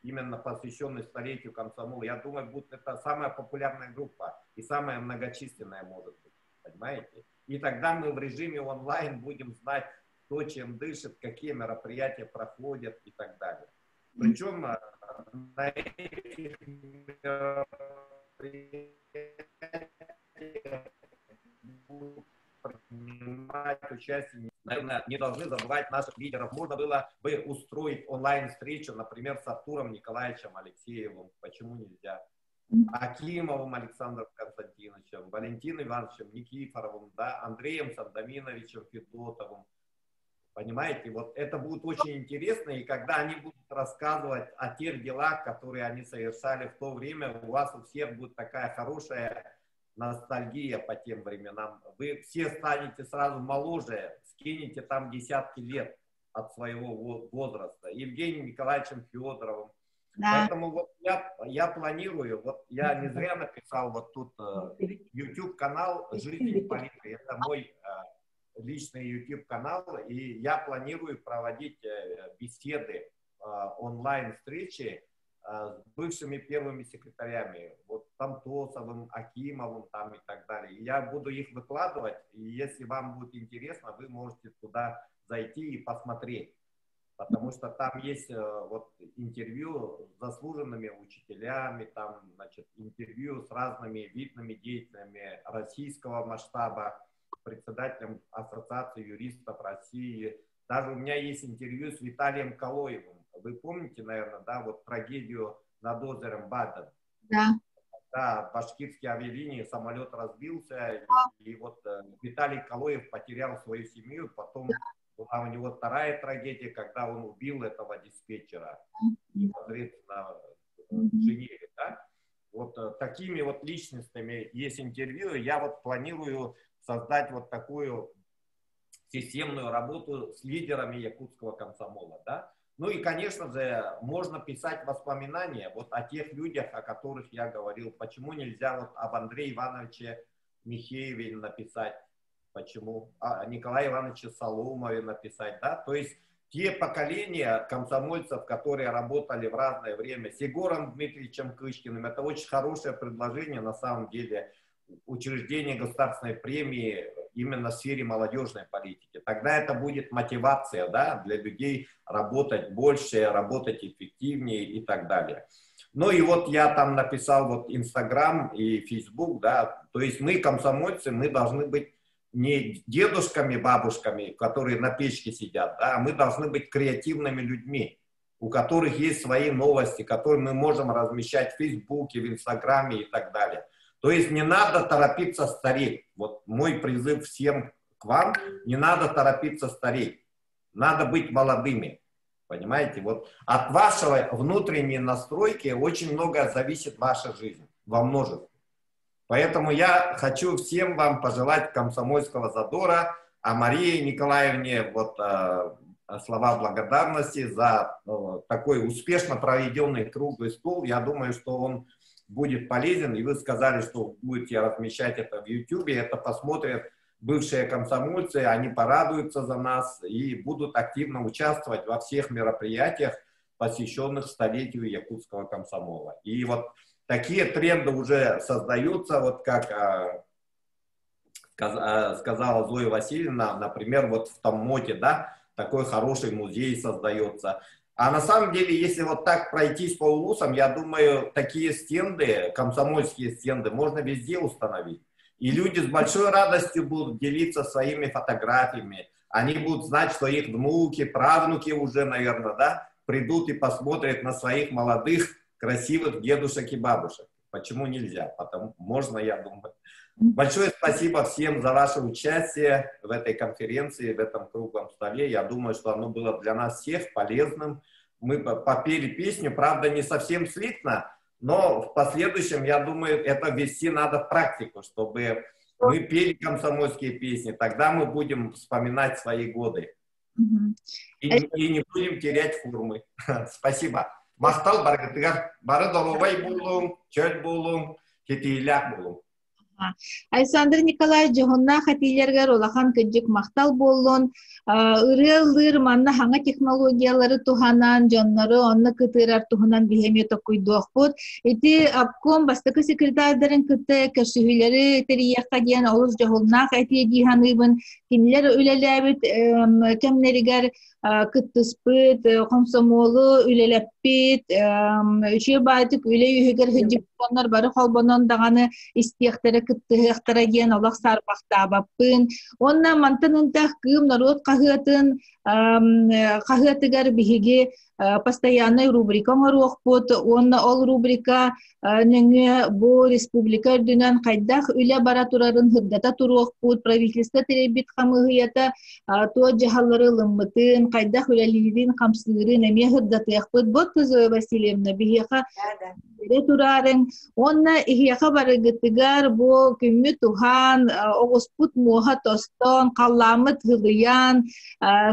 именно посвященную столетию комсомола. Я думаю, будет это самая популярная группа и самая многочисленная, может быть, понимаете? И тогда мы в режиме онлайн будем знать, кто чем дышит, какие мероприятия проходят и так далее. Причем на этих мероприятиях будут принимать участие, наверное, не должны забывать наших лидеров. Можно было бы устроить онлайн-встречу, например, с Артуром Николаевичем Алексеевым. Почему нельзя? Акимовым Александром Константиновичем, Валентином Ивановичем Никифоровым, да, Андреем Сандаминовичем Федотовым. Понимаете, вот это будет очень интересно, и когда они будут рассказывать о тех делах, которые они совершали в то время, у вас у всех будет такая хорошая ностальгия по тем временам. Вы все станете сразу моложе, скинете там десятки лет от своего возраста. Евгением Николаевичем Федоровым. Да. Поэтому вот я планирую, вот я не зря написал вот тут YouTube-канал «Жизнь политики». Это мой личный YouTube-канал, и я планирую проводить беседы, онлайн-встречи с бывшими первыми секретарями, вот Тамтосовым, Акимовым там и так далее. И я буду их выкладывать, и если вам будет интересно, вы можете туда зайти и посмотреть, потому что там есть вот интервью с заслуженными учителями, там, значит, интервью с разными видными деятелями российского масштаба, председателем Ассоциации юристов России. Даже у меня есть интервью с Виталием Калоевым. Вы помните, наверное, да, вот трагедию над озером Баден? Да. Да, башкирские авиалинии, самолет разбился, и вот Виталий Калоев потерял свою семью, потом была у него вторая трагедия, когда он убил этого диспетчера непосредственно в Женеве, да? Вот такими вот личностями есть интервью, я вот планирую создать вот такую системную работу с лидерами якутского комсомола, да? Ну и, конечно же, можно писать воспоминания вот о тех людях, о которых я говорил. Почему нельзя вот об Андрее Ивановиче Михееве написать? Почему? О Николае Ивановиче Соломове написать, да? То есть Те поколения комсомольцев, которые работали в разное время с Егором Дмитриевичем Кычкиным, это очень хорошее предложение на самом деле учреждение государственной премии именно в сфере молодежной политики. Тогда это будет мотивация, да, для людей работать больше, работать эффективнее и так далее. Ну и вот я там написал вот Инстаграм и Фейсбук, да, то есть мы, комсомольцы, мы должны быть не дедушками, бабушками, которые на печке сидят, да, а мы должны быть креативными людьми, у которых есть свои новости, которые мы можем размещать в Фейсбуке, в Инстаграме и так далее. То есть не надо торопиться стареть. Вот мой призыв всем к вам, не надо торопиться стареть. Надо быть молодыми. Понимаете? Вот от вашей внутренней настройки очень много зависит ваша жизнь во множестве. Поэтому я хочу всем вам пожелать комсомольского задора, а Марии Николаевне вот слова благодарности за такой успешно проведенный круглый стол. Я думаю, что он будет полезен. И вы сказали, что будете размещать это в YouTube. Это посмотрят бывшие комсомольцы, они порадуются за нас и будут активно участвовать во всех мероприятиях, посвященных столетию якутского комсомола. И вот такие тренды уже создаются, вот как сказала Зоя Васильевна, например, вот в Томмоте, да, такой хороший музей создается. А на самом деле, если вот так пройтись по улусам, я думаю, такие стенды, комсомольские стенды, можно везде установить. И люди с большой радостью будут делиться своими фотографиями. Они будут знать, что их внуки, правнуки уже, наверное, да, придут и посмотрят на своих молодых, красивых дедушек и бабушек. Почему нельзя? Потому можно, я думаю. Большое спасибо всем за ваше участие в этой конференции, в этом круглом столе. Я думаю, что оно было для нас всех полезным. Мы попели песню, правда, не совсем слитно, но в последующем, я думаю, это ввести надо в практику, чтобы мы пели комсомольские песни. Тогда мы будем вспоминать свои годы. И не будем терять формы. Спасибо. Махтал баргытыгар, бары доруобай буолуҥ, чөл буолуҥ, ситиһиилээх буолуҥ. Александр Николаевич дьоһуннаах этиилэргэр улахан кырдьык махтал буоллун. Ырыа ыллыыр манна хаҥа технологиялары туһанан, дьоннору онно кытыырар туһунан биһи эмиэ токкуйдуохпут. Ити обком бастакы секретардарын кытта көрсүһүүлэри тэрийиэххэ диэн олус дьоһуннаах этии дии саныыбын. Кинилэр үлэлээбит кэмнэригэр кыттыспыт, хомсомуолу үлэлэппит, үчүгэй баайтык үлэ үһүгэр сылдьыбыт бары холбонон даҕаны истиэхтэрэ, кыттыһыахтара диэн олох саарбахтаабаппын. Уонна мантан ынтах Кыым норуот хаһыатын хаһыатыгар биһиги постояннай рубрика оҥоруохпут уонна ол рубрика нөҥүө бу республика үрдүнэн хайдах үлэ бара турарын сырдата туруохпут, правительство тэрийбит хамыыһыйата туох дьаһаллары ылыммытын, хайдах үлэлиирин, хамсыырын эмиэ сырдатыахпыт. Вот Зоя Васильевна, биһиэхэ тураарыҥ уонна иһиэхэ барыгытыгар бу күммүт уһаан, оҕуспут муоһа тостон, халлааммыт һылыйан,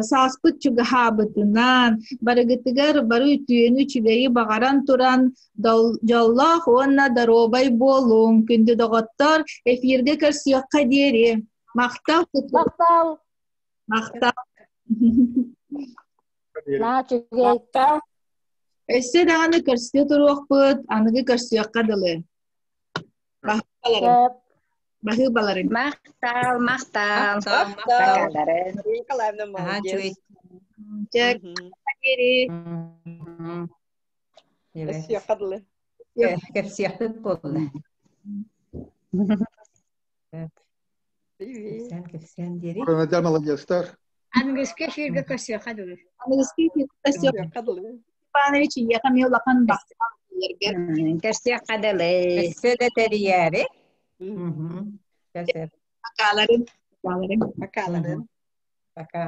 сааспыт чугаһаабытынан, барыгытыгар бары үтүөнү үчүгэйи баҕаран туран дьоллоох уонна доруобай буолуҥ, күндү доҕоттор, эфиргэ көрсүөххэ диэри. Махтал. Махтал. Махтал. Махтал. Өссө даҕаны көрсө туруохпут, аныгы көрсүөххэ дылы. Баһыыбаларым. Баһыыбаларым. Махтал, махтал. Махтал. Николаевна молодец. Чэ, диэри. Өссүөххэ дылы. Кэпсиэхпит буолла. Кэпсээн, кэпсээн диэри. Уранадя молодецтар. Аныгыскы эфиргэ көрсүөххэ дылы. Аныгыскы эфиргэ көрсүөххэ дылы. Иванович ийэхэ эмиэ улахан бахтал диэргэр. Көрсүөххэ дылы. Өссө да тэрийээри. Акааларын. Акааларын. Акааларын. Пока.